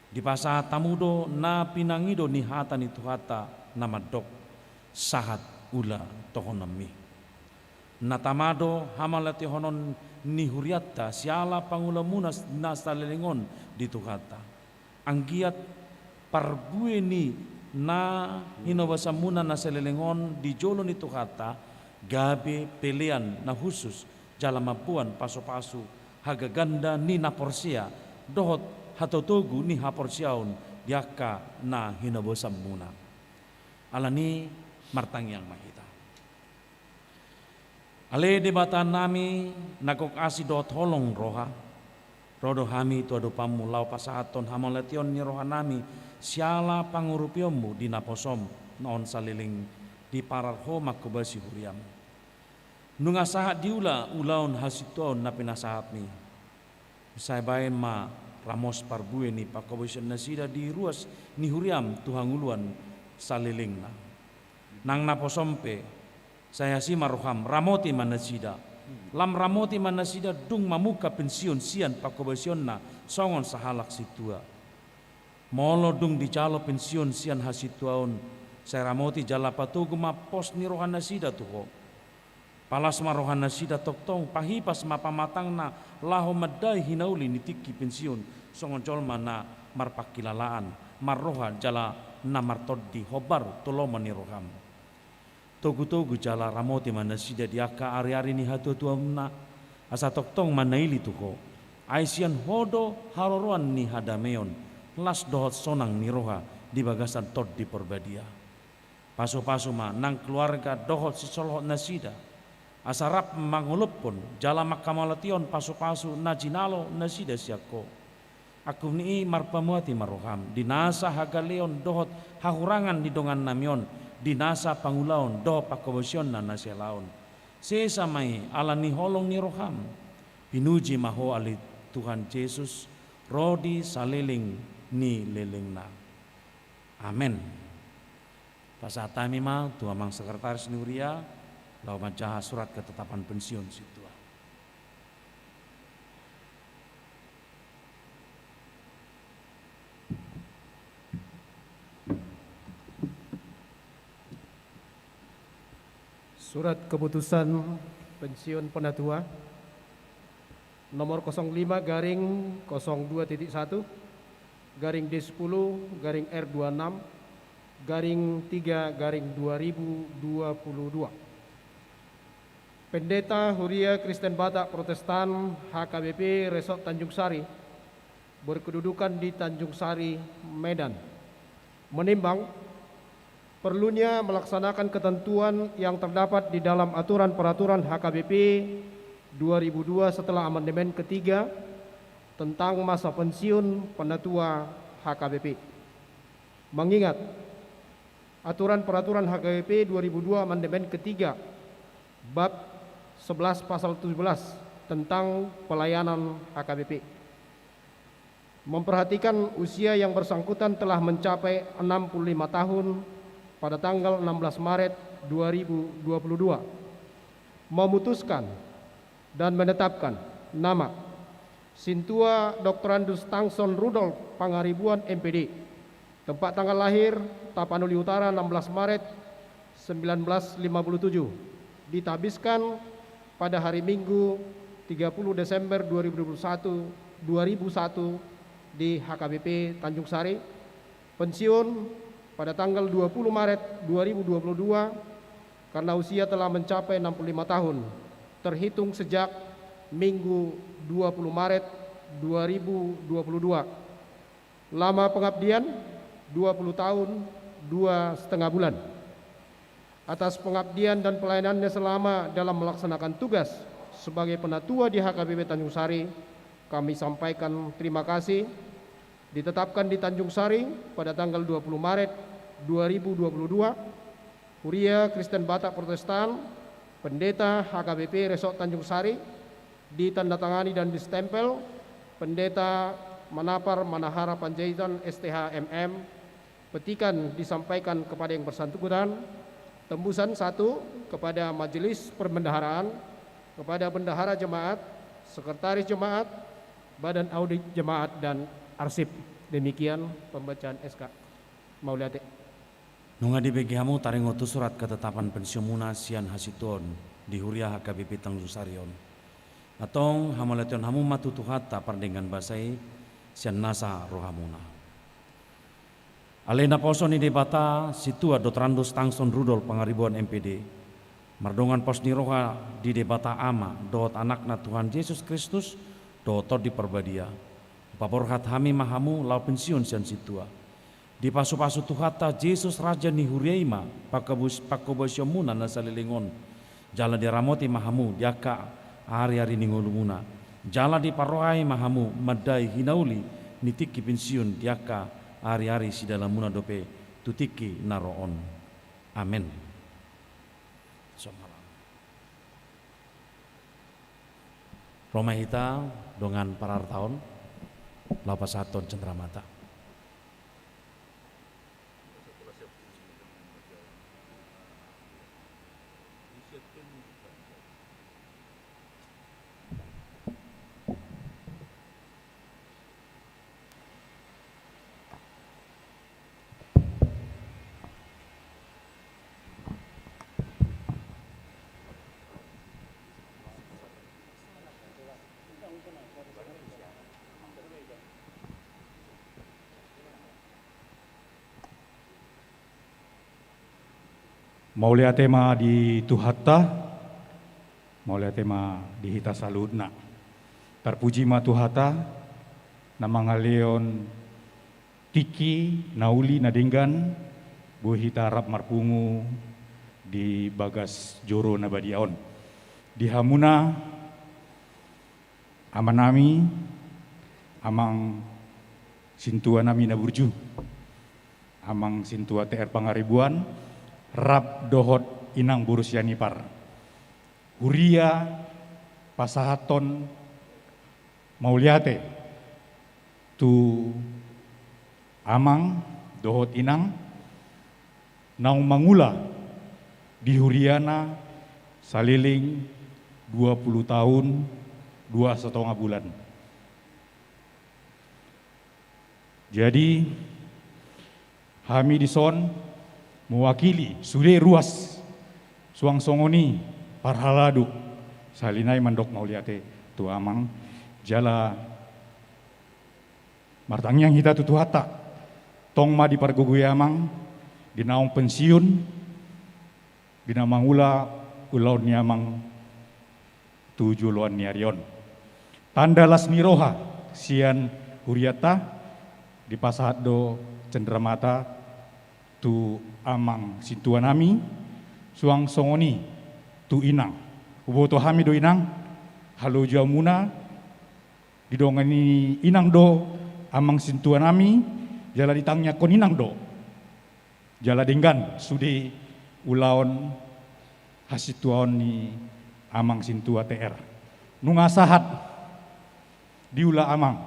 Dipasahat hamu do na pinangido ni hata ni Tuhanta na mandok: Sahat ula tohononmi. Na tama do hamauliatehonon ni hurianta siala pangulaonmuna na saleleng on di Tuhanta. Anggiat parbue ni na hinobasanmuna na saleleng on di jolo ni Tuhanta gabe pelean na hushus jala mamboan pasupasu hagaganda ni na porsea dohot hatotogu ni haporseaon di angka na hinobasanmuna. Alani i, martangiang ma hita. Ale Debata nami, na gok asi dohot holong roha, ro do hami tu adopanmu laho pasahathon hamauliateon ni rohanami siala pangurupianmu di naposom na on saleleng diparar Ho manghobasi huriam. Nunga sahat diula ulaon hasintuaon na pinasahatmi. Sai baen ma ramos parbue ni panghobasion nasida di ruas ni huriam tu hangoluan salelengna. Nang naposom pe, sai asi ma roham, ramoti ma nasida. Lam ramoti ma nasida dung mamungka pensiun sian panghobasionna songon sahalak sintua. Molo dung dijalo pensiun sian hasintuaon, sai ramoti jala patogu ma pos ni rohanasida tu Ho. Palas ma rohanasida tongtong, pahipas ma pamatangna laho mandai hinauli ni tingki pensiun songon jolma na marpangkilalaan, marroha jala na martondi hombar tu lomo ni roham. Togutogu jala ramoti ma nasida di angka ariari ni hatuatuamuna, asa tongtong ma naili tu Ho. Ai sian Ho do haroroan ni hadameon, las dohot sonang ni roha di bagasan Tondi Parbadia. Pasupasu ma nang keluarga dohot sisolhot nasida, asa rap mangolophon jala manghamauliatehon pasupasu na jinalo nasida sian Ho. Angkup ni i marpamuati ma roham di nasa hagaleon dohot hahurangan ni dongannami on, di nasa pangulaon dohot panghobasionna na sihelaon. Sesa ma i ala ni holong ni roham. Pinuji ma Ho ale Tuhan Jesus, ro di saleleng ni lelengna. Amen. Pasahat hami ma tu amang sekretaris ni huria, laho manjaha surat ketetapan pensiun sintua. Surat keputusan Pensiun penatua nomor kosong lima garing kosong dua titik satu garing D sepuluh garing R dua enam garing tiga garing dua ribu dua puluh dua. Pendeta Huria Kristen Batak Protestan H K B P Resort Tanjung Sari berkedudukan di Tanjung Sari, Medan, menimbang perlunya melaksanakan ketentuan yang terdapat di dalam aturan peraturan H K B P dua ribu dua setelah amandemen ketiga tentang masa pensiun penatua H K B P. Mengingat aturan peraturan H K B P dua ribu dua amandemen ketiga bab sebelas pasal tujuh belas tentang pelayanan H K B P. Memperhatikan usia yang bersangkutan telah mencapai enam puluh lima tahun pada tanggal enam belas Maret dua ribu dua puluh dua, memutuskan dan menetapkan nama Sintua Doktorandus Tangson Rudolf Pangaribuan, M P D, tempat tanggal lahir Tapanuli Utara, enam belas Maret sembilan belas lima puluh tujuh, ditabiskan pada hari Minggu, tiga puluh Desember dua ribu dua puluh satu, dua ribu satu, di H K B P Tanjung Sari, pensiun pada tanggal dua puluh Maret dua ribu dua puluh dua, karena usia telah mencapai enam puluh lima tahun, terhitung sejak Minggu, dua puluh Maret dua ribu dua puluh dua. Lama pengabdian, dua puluh tahun, dua setengah bulan. Atas pengabdian dan pelayanannya selama dalam melaksanakan tugas sebagai penatua di H K B P Tanjung Sari, kami sampaikan terima kasih. Ditetapkan di Tanjung Sari pada tanggal dua puluh Maret dua ribu dua puluh dua, Huria Kristen Batak Protestan, Pendeta H K B P Resort Tanjung Sari, ditandatangani dan distempel Pendeta Manapar Manahara Panjaitan, S T H, M M. Petikan disampaikan kepada yang bersangkutan. Tembusan satu, kepada Majelis Perbendaharaan, kepada Bendahara Jemaat, Sekretaris Jemaat, Badan Audit Jemaat, dan Arsip. Demikian pembacaan S K. Mauliate. Nunga dibege hamu taringot tu surat ketetapan pensiunmuna sian hasintuaon di Huria H K B P Tanjung Sari on. Antong hamauliateon hamu ma tu Tuhanta pardenggan basa i sian nasa rohamuna. Ale naposo ni Debata, Sintua Doktorandus Tangson Rudolf Pangaribuan, M P D, mardongan pos ni roha di Debata Ama dohot Anakna Tuhan Jesus Kristus dohot Tondi Parbadia, hupaborhat hami ma hamu laho pensiun sian sintua. Dipasupasu Tuhanta Jesus, Raja ni Huria i ma pangkabus-, pangkobasionmuna na saleleng on, jala diramoti ma hamu di angka ari-ari ni ngolumuna, jala diparrohai ma hamu mandai hinauli ni tingki pensiun di angka ari-ari sidalanmuna dope tu tingki na ro on. Amen. Ro ma hita dongan parartaon laho pasahathon cenderamata. Mauliate ma di Tuhanta, mauliate ma di hita saluhutna. Tarpuji ma Tuhanta, na mangalehon tingki na uli na denggan, boi hita rap marpungu di bagas joro na badia on. Di hamuna, amanami, amang sintuanami na burju, amang sintua T R Pangaribuan, rap dohot inang boru Sianipar. Huria pasahathon mauliate tu amang dohot inang naung mangula di huriana saleleng dua puluh tahun dua setengah bulan. Jadi, hami dison mewakili sude ruas, suang songon i parhalado, Sahali nai mandok mauliate tu Amang, jala martangiang hita tu Tuhanta, tong ma dipargogoi Amang di naung pensiun, di na mangula ulaon ni Amang tu joloan ni ari on. Tanda las ni roha sian hurianta, dipasahat do cenderamata tu Amang sintua nami, suang songon i tu Inang. Huboto hami do Inang, halojaonmuna, didongani Inang do Amang sintua nami, jala ditangiangkon Inang do. Jala denggan sude ulaon hasintuaon ni Amang sintua T R. Nunga sahat diula Amang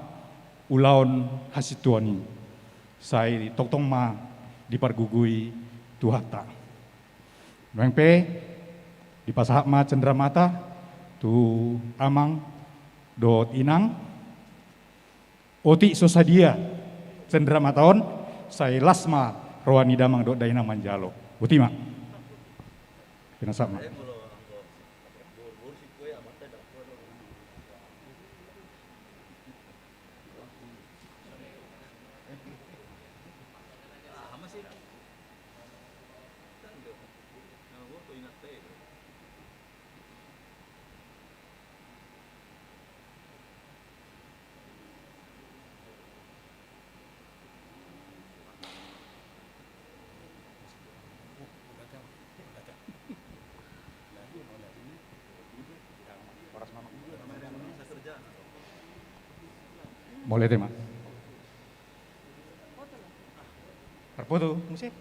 ulaon hasintuaon i, sai tongtong ma dipargogoi Tuhanta. Nuaeng pe dipasahat ma cenderamata tu Amang dohot Inang. Otik so sadia cenderamata on, sai las ma roha ni damang dohot dainang manjalo. Boti ma. Pinasahat ma. Mauliate ma. Tarpoto muse.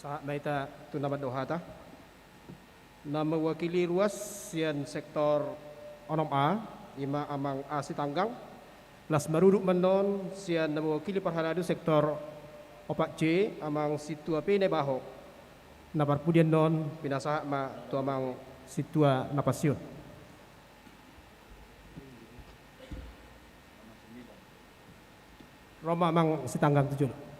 Sahat ma hita tu na mandok hata. Na mewakili ruas sian sektor onom A, ima Amang A Sitanggang. Las marudut ma annon sian na mewakili parhalado sektor opat C, Amang Sintua P Naibaho. Na parpudi annon pinasahat ma tu Amang Sintua na pensiun. Ro ma Amang Sitanggang tu jolo.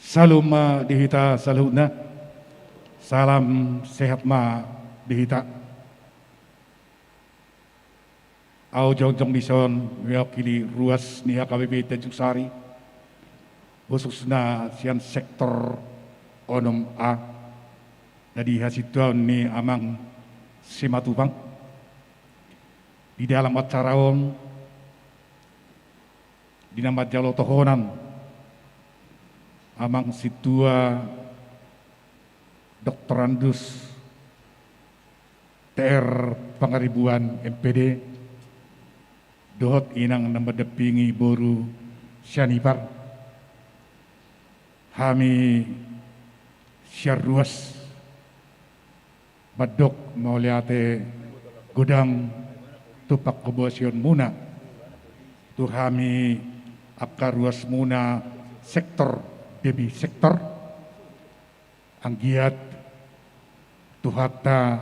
Salam ma di hita saluhutna. Salam sehat ma di hita. Au jongjong dison mewakili ruas ni H K B P Tanjung Sari, khususna sian sektor onom A, na di hasintuaon ni Amang Simatupang. Di dalam acara on, di na manjalo tohonan Amang Sintua Doktorandus T R Pangaribuan M Pd, dohot inang na mandampingi boru sian ipar, hami sian ruas mandok mauliate godang tu panghobasionmuna tu hami angka ruasmuna sektor demi sektor. Anggiat Tuhanta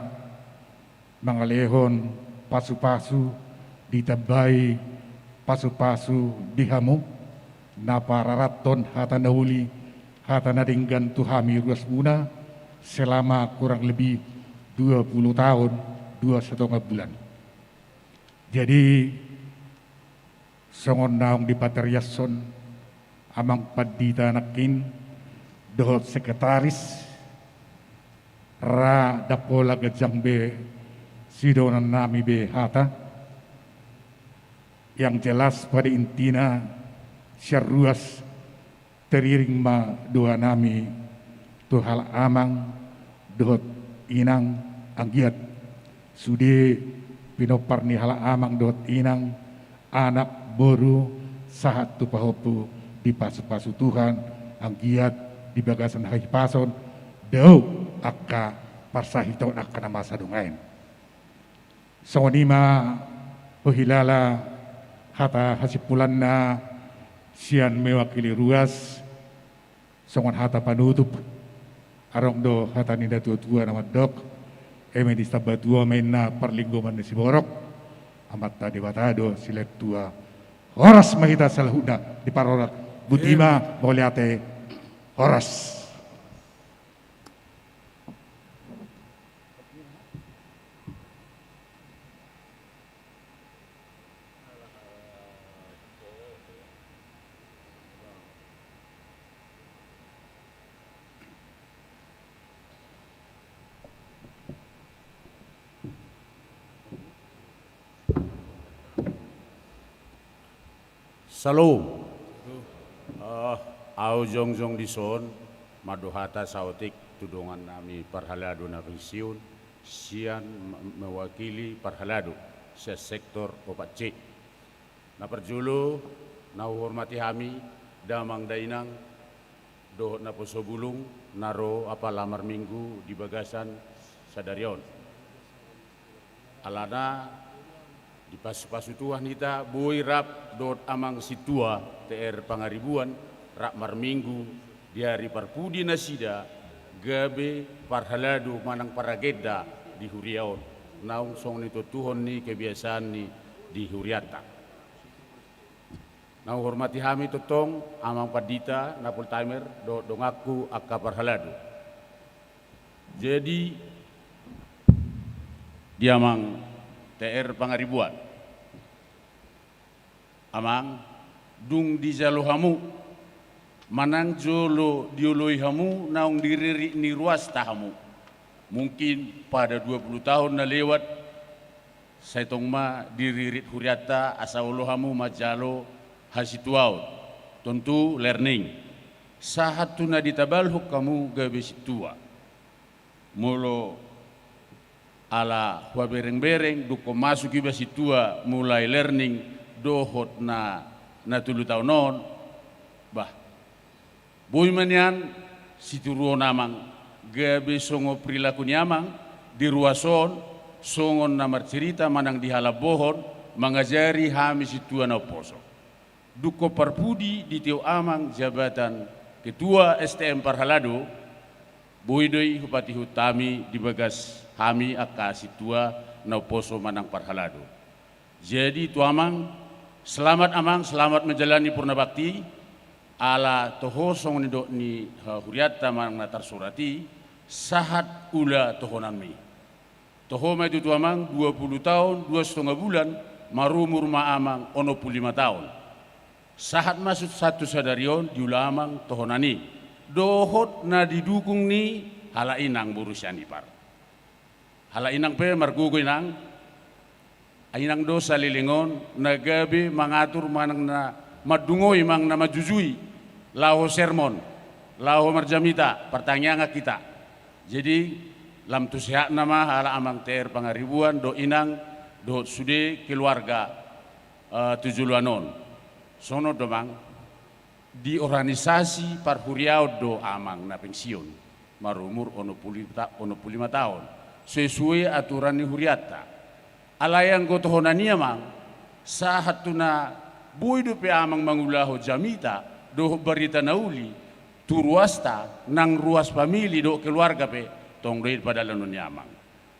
mangalehon pasupasu, ditambai pasupasu di hamu, na pararathon hata na uli, hata na denggan tu hami ruasmuna selama kurang lebih dua puluh tahun dua setengah bulan. Jadi, Songon naung dipatariashon amang pandita nangkin dohot sekretaris, ra dang pola ganjang be sidohonon nami be hata. Yang jelas pada intina sian ruas tariring ma doa nami tu halak amang dohot inang, anggiat sude pinompar ni halak amang dohot inang, anak, boru, sahat tu pahompu, dipasupasu Tuhan, anggiat di bagasan hahipason dao angka parsahiton angka na masa dongan. Songon i ma huhilala hata hasimpulanna sian mewakili ruas. Songon hata panutup, adong do hata ni natuatua na mandok: Eme disamba tua ma inna parlinggoman ni siborok, Amanta Debata do silehon tua. Horas ma hita saluhutna, diparorot. Botima, mauliate, horas. Salom. Eh, ahu jongjong dison mandok hata saotik tu dongan nami parhalado na pensiun sian me-, mewakili parhalado sian sektor opat C. Na parjolo, na huhormati hami damang dainang dohot naposo bulung na ro apala marminggu di bagasan sadari on. Alana dipasupasu Tuhan hita boi rap dohot amang sintua T R Pangaribuan rap marminggu di ari parpudi nasida gabe parhalado manang paragenda di huria on, naung songon ni tontuhon ni kebiasaan ni di hurianta. Na huhormati hami tongtong amang pandita na full timer dohot donganku angka parhalado. Jadi di amang T R Pangaribuan, amang, dung dijalo hamu manang jolo dioloi hamu naung diririt ni ruasta hamu. Mungkin pada dua puluh tahun na lewat, sai tong ma diririt hurianta asa olo hamu manjalo hasituaon. Tontu learning. Sahat tu na ditabalhon hamu gabe sintua. Molo ala huaberengbereng, dungkon masuk iba sintua mulai learning dohot na, na tolu taon on, bah, boi ma nian situruon amang, gabe songon perilaku ni amang di ruas on, songon na marcerita manang di halambohon, mangajari hami sintua na umposo. Dungkon parpudi ditiop amang jabatan ketua S T M parhalado, boi do i hupatihut hami di bagas hami angka sintua na umposo manang parhalado. Jadi tu amang, selamat amang, selamat menjalani purna bakti. Ala toho songon nidok ni hahurianta manang na tarsurat i, sahat ula tohonanmi. Toho ma i tutu amang, dua puluh taon dua setengah bulan, marumur ma amang onom puluh lima taon. Sahat ma sahat tu sadari on diula amang tohonan i. Dohot na didukung ni halak inang boru sian ipar. Halak inang pe margogo inang. Inang do saleleng on na gabe mangatur manang na mandungoi manang na manjujui laho sermon, laho marjamita, partangiangan hita. Jadi lam tu sehatna ma halak amang T R Pangaribuan dohot inang dohot sude keluarga, eh, tu joloan on. Songon on do amang, di organisasi parhuriaon do amang na pensiun, marumur onom puluh ta-, onom puluh lima taon, sesuai aturan ni hurianta. Alai anggo tohonan i amang, sahat tu na boi dope amang mangulahon jamita dohot barita na uli tu ruasta, nang ruas famili dohot keluarga pe, tong do i di padalanon ni amang.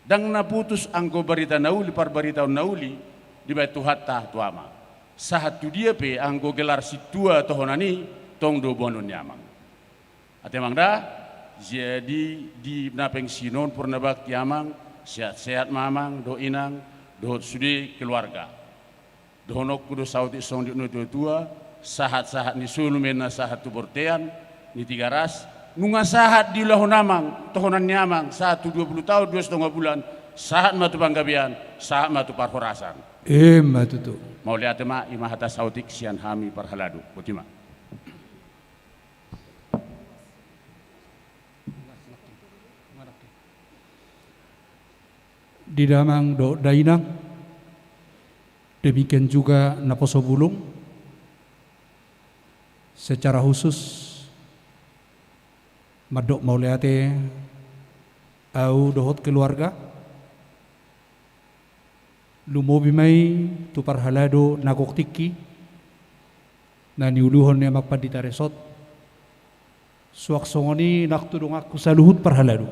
Ndang na putus anggo barita na uli, parbaritaon na uli dibaen Tuhanta tu amang. Sahat tu dia pe anggo gelar sintua tohonan i, tong do boanon ni amang. Ate amang da, jadi di na pensiun on purna bakti amang, sehat-sehat ma amang dohot inang dohot sude keluarga. Dohononku do saotik songon didok ni natuatua, sahat-sahat ni solu ma na sahat tu bontean ni Tigaras, nunga sahat diulahon amang, tohonan ni amang, sahat tu dua pulu taon, dua satonga bulan, sahat ma tu panggabean, sahat ma tu parhorasan. Ima tutu. Mauliate ma, i ma hata saotik sian hami parhalado. Boti ma. Di damang dohot dainang, demikian juga naposo bulung, secara khusus mandok mauliate au dohot keluarga. Lumobi ma i tu parhalado na gok tingki na niuluhon ni amang pandita resort. Suang songon i nang tu donganku saluhut parhalado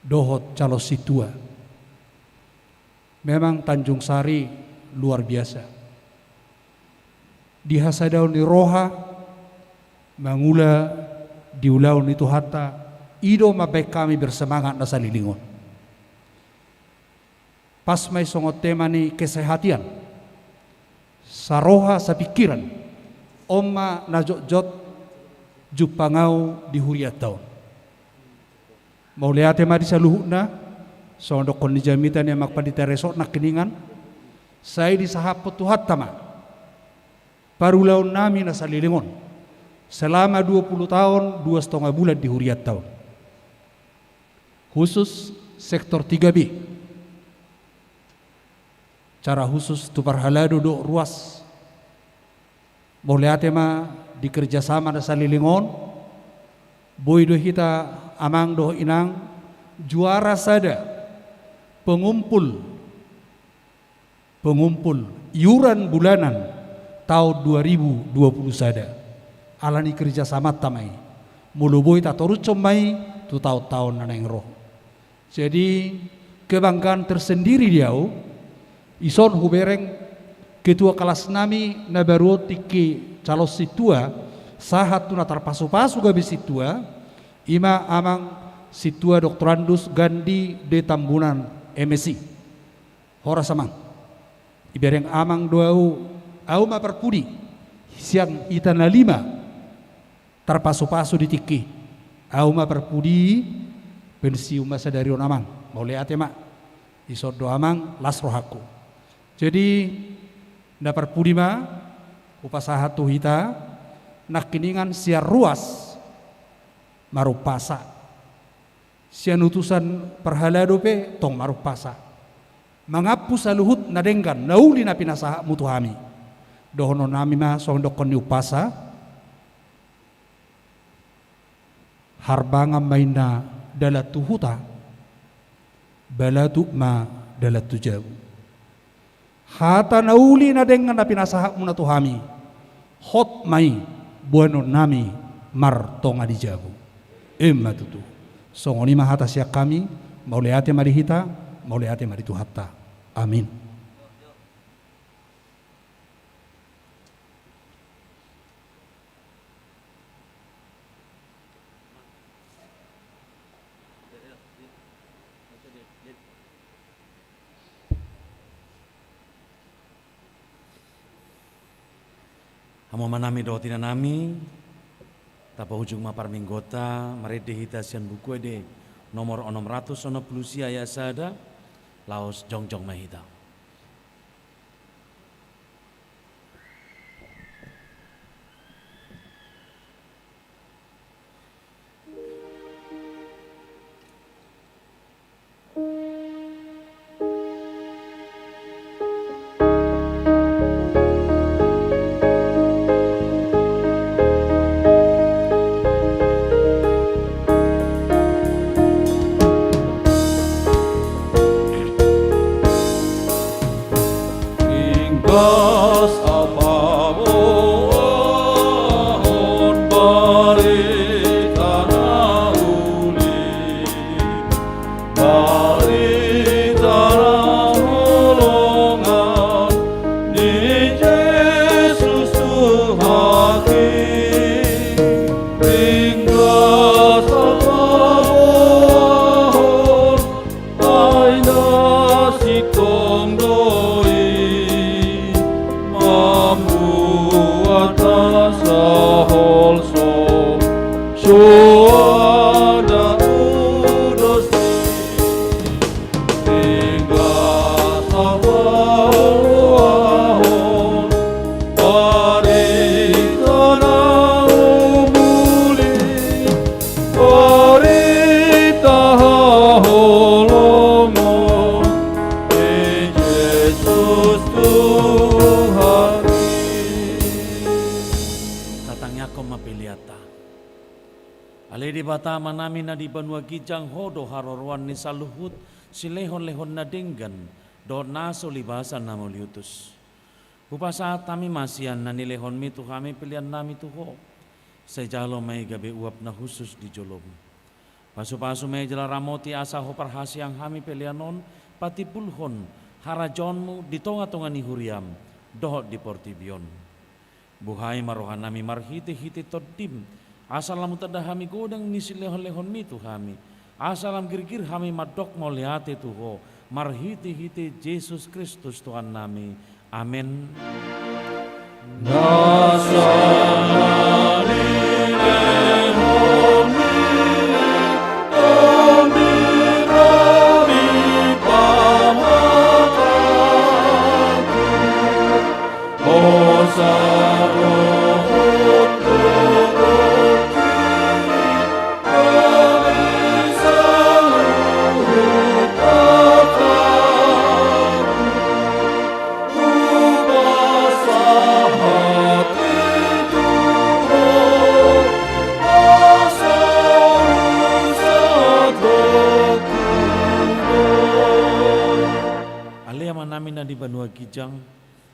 dohot calon sintua. Memang Tanjung Sari luar biasa di hasadaon ni roha mangula di ulaon ni Tuhanta. I do mambahen hami bersemangat na saleleng on. Pas ma i songon tema ni kesehatan, saroha sapingkiran, on ma na jotjot jumpang au di hurianta on. Mauliate ma di saluhutna. Songon dokkon ni jamita ni amang pandita resort nangkiningan, sai disahaphon Tuhanta ma parulaonnami na saleleng on selama dua pulu taon dua satonga bulan di hurianta on. Khusus sektor tiga B, cara khusus tu parhalado dohot ruas. Mauliate ma di kerjasama na saleleng on. Boi do hita amang dohot inang juara sada pengumpul pengumpul iuran bulanan taon dua ribu dua puluh sada. Alani kerjasamanta ma i, molo boi tatorushon ma i tu taon-taon na naeng ro. Jadi kebanggaan tersendiri di au, ison hubereng ketua kelasnami na baru on tingki calon sintua sahat tu na tarpasupasu gabe sintua, i ma amang sintua doktorandus Gandhi D Tambunan M Si. Horas amang. Ibereng amang do au, au ma parpudi sian hita na lima tarpasupasu di tingki. Au ma parpudi, pensiun ma sadari on amang. Mauliate ma. Ison do amang las rohangku. Jadi na parpudi ma hupasahat tu hita nangkiningan sian ruas marumpasa. Sian utusan parhalado pe tong marumpasa mangampu saluhut na denggan na uli na pinasahatmu tu hami. Dohononnami ma songon dokkon ni umpasa: Harbangan ma inna dalan tu huta, balatuk ma dalan tu jabu. Hata na uli na denggan na pinasahatmuna tu hami, hot ma i boanonnami martonga di jabu. Ima tutu. Songon i ma hata sian hami. Mauliate ma di hita, mauliate ma di Tuhanta. Amin. Hamu amanami dohot inanami, tapaujung ma parmingguonta, marende hita sian Buku Ende nomor onom ratus onom pulu sia ayat sada, laos jongjong ma hita. Inggas hapaboahon barita na uli, barita na holongan ni Jesus Tuhan i. Inggas hapaboahon, ai na sintong do i, Debata Amanami na di banua ginjang, Ho do haroroan ni saluhut silehonlehon na denggan dohot na so libasan na mauliutus. Hupasahat hami ma sian na nilehonMi tu hami peleannami tu Ho. Sai jalo ma i gabe uap na hushus di joloMu. Pasupasu ma i jala ramoti asa Ho parhaseang hami pelean on, patimbulhon harajaonMu di tongatonga ni huriaM dohot di portibi on. Buhai ma rohanami marhitehite TondiM, asa lam hutanda hami godang ni silehonlehonMi tu hami, asa lam girgir hami mandok mauliate tu Ho, marhitehite Jesus Kristus Tuhannami. Amen. Ale Amanami na di banua ginjang,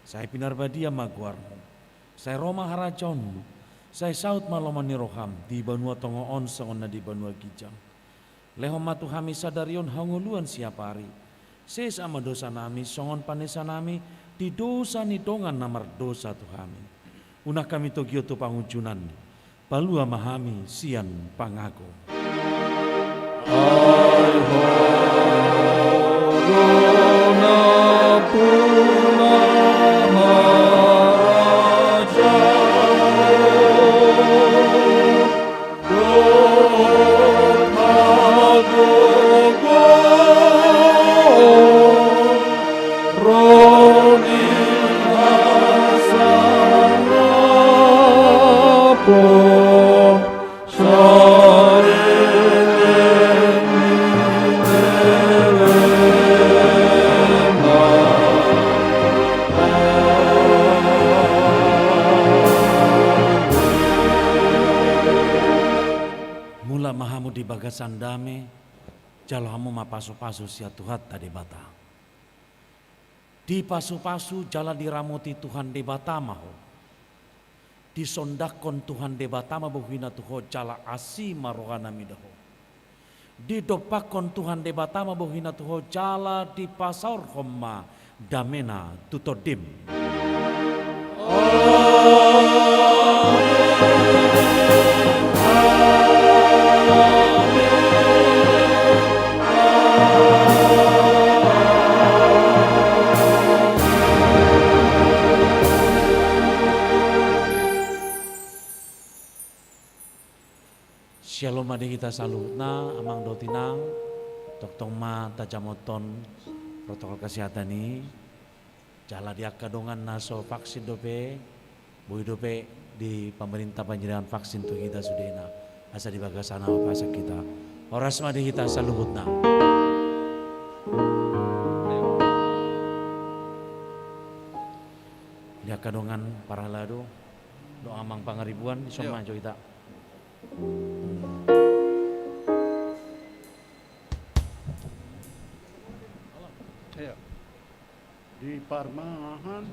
sai pinarbadia ma goarMu. Sai ro ma harajaonMu. Sai saut ma lomo ni rohaM di banua tonga on songon na di banua ginjang. Lehon ma tu hami sadari on hangoluan siapari. Sesa ma dosanami songon panesanami di dosa ni dongan na mardosa tu hami. Unang hami togihon tu pangunjunan. Palua ma hami sian pangago. Ai Ho do nampuna harajaon dohot hagogoon, ro ni hasangapon saleleng ni lelengna. Mulak ma hamu di bagasan dame, jalo hamu ma pasupasu sian Tuhanta Debata. Dipasupasu jala diramoti Tuhan Debata ma ho. Disondangkon Tuhan Debata ma bohina tu ho jala asi ma rohana mida ho. Didompakkon Tuhan Debata ma bohina tu ho jala dipasaorhon ma damena tu tondim. Syalom ma di hita saluhutna, amang dohot inang. Tongtong ma tajamothon protokol kesehatan i. Jala di angka dongan na so vaksin dope, boi dope di pamarenta panyediaan vaksin tu hita sudena. Asa di bagasan na pasahat hita. Horas ma di hita saluhutna. Di angka dongan parhalado dohot amang pangaribuan, dison ma jo hita. Iya. Di parmahan.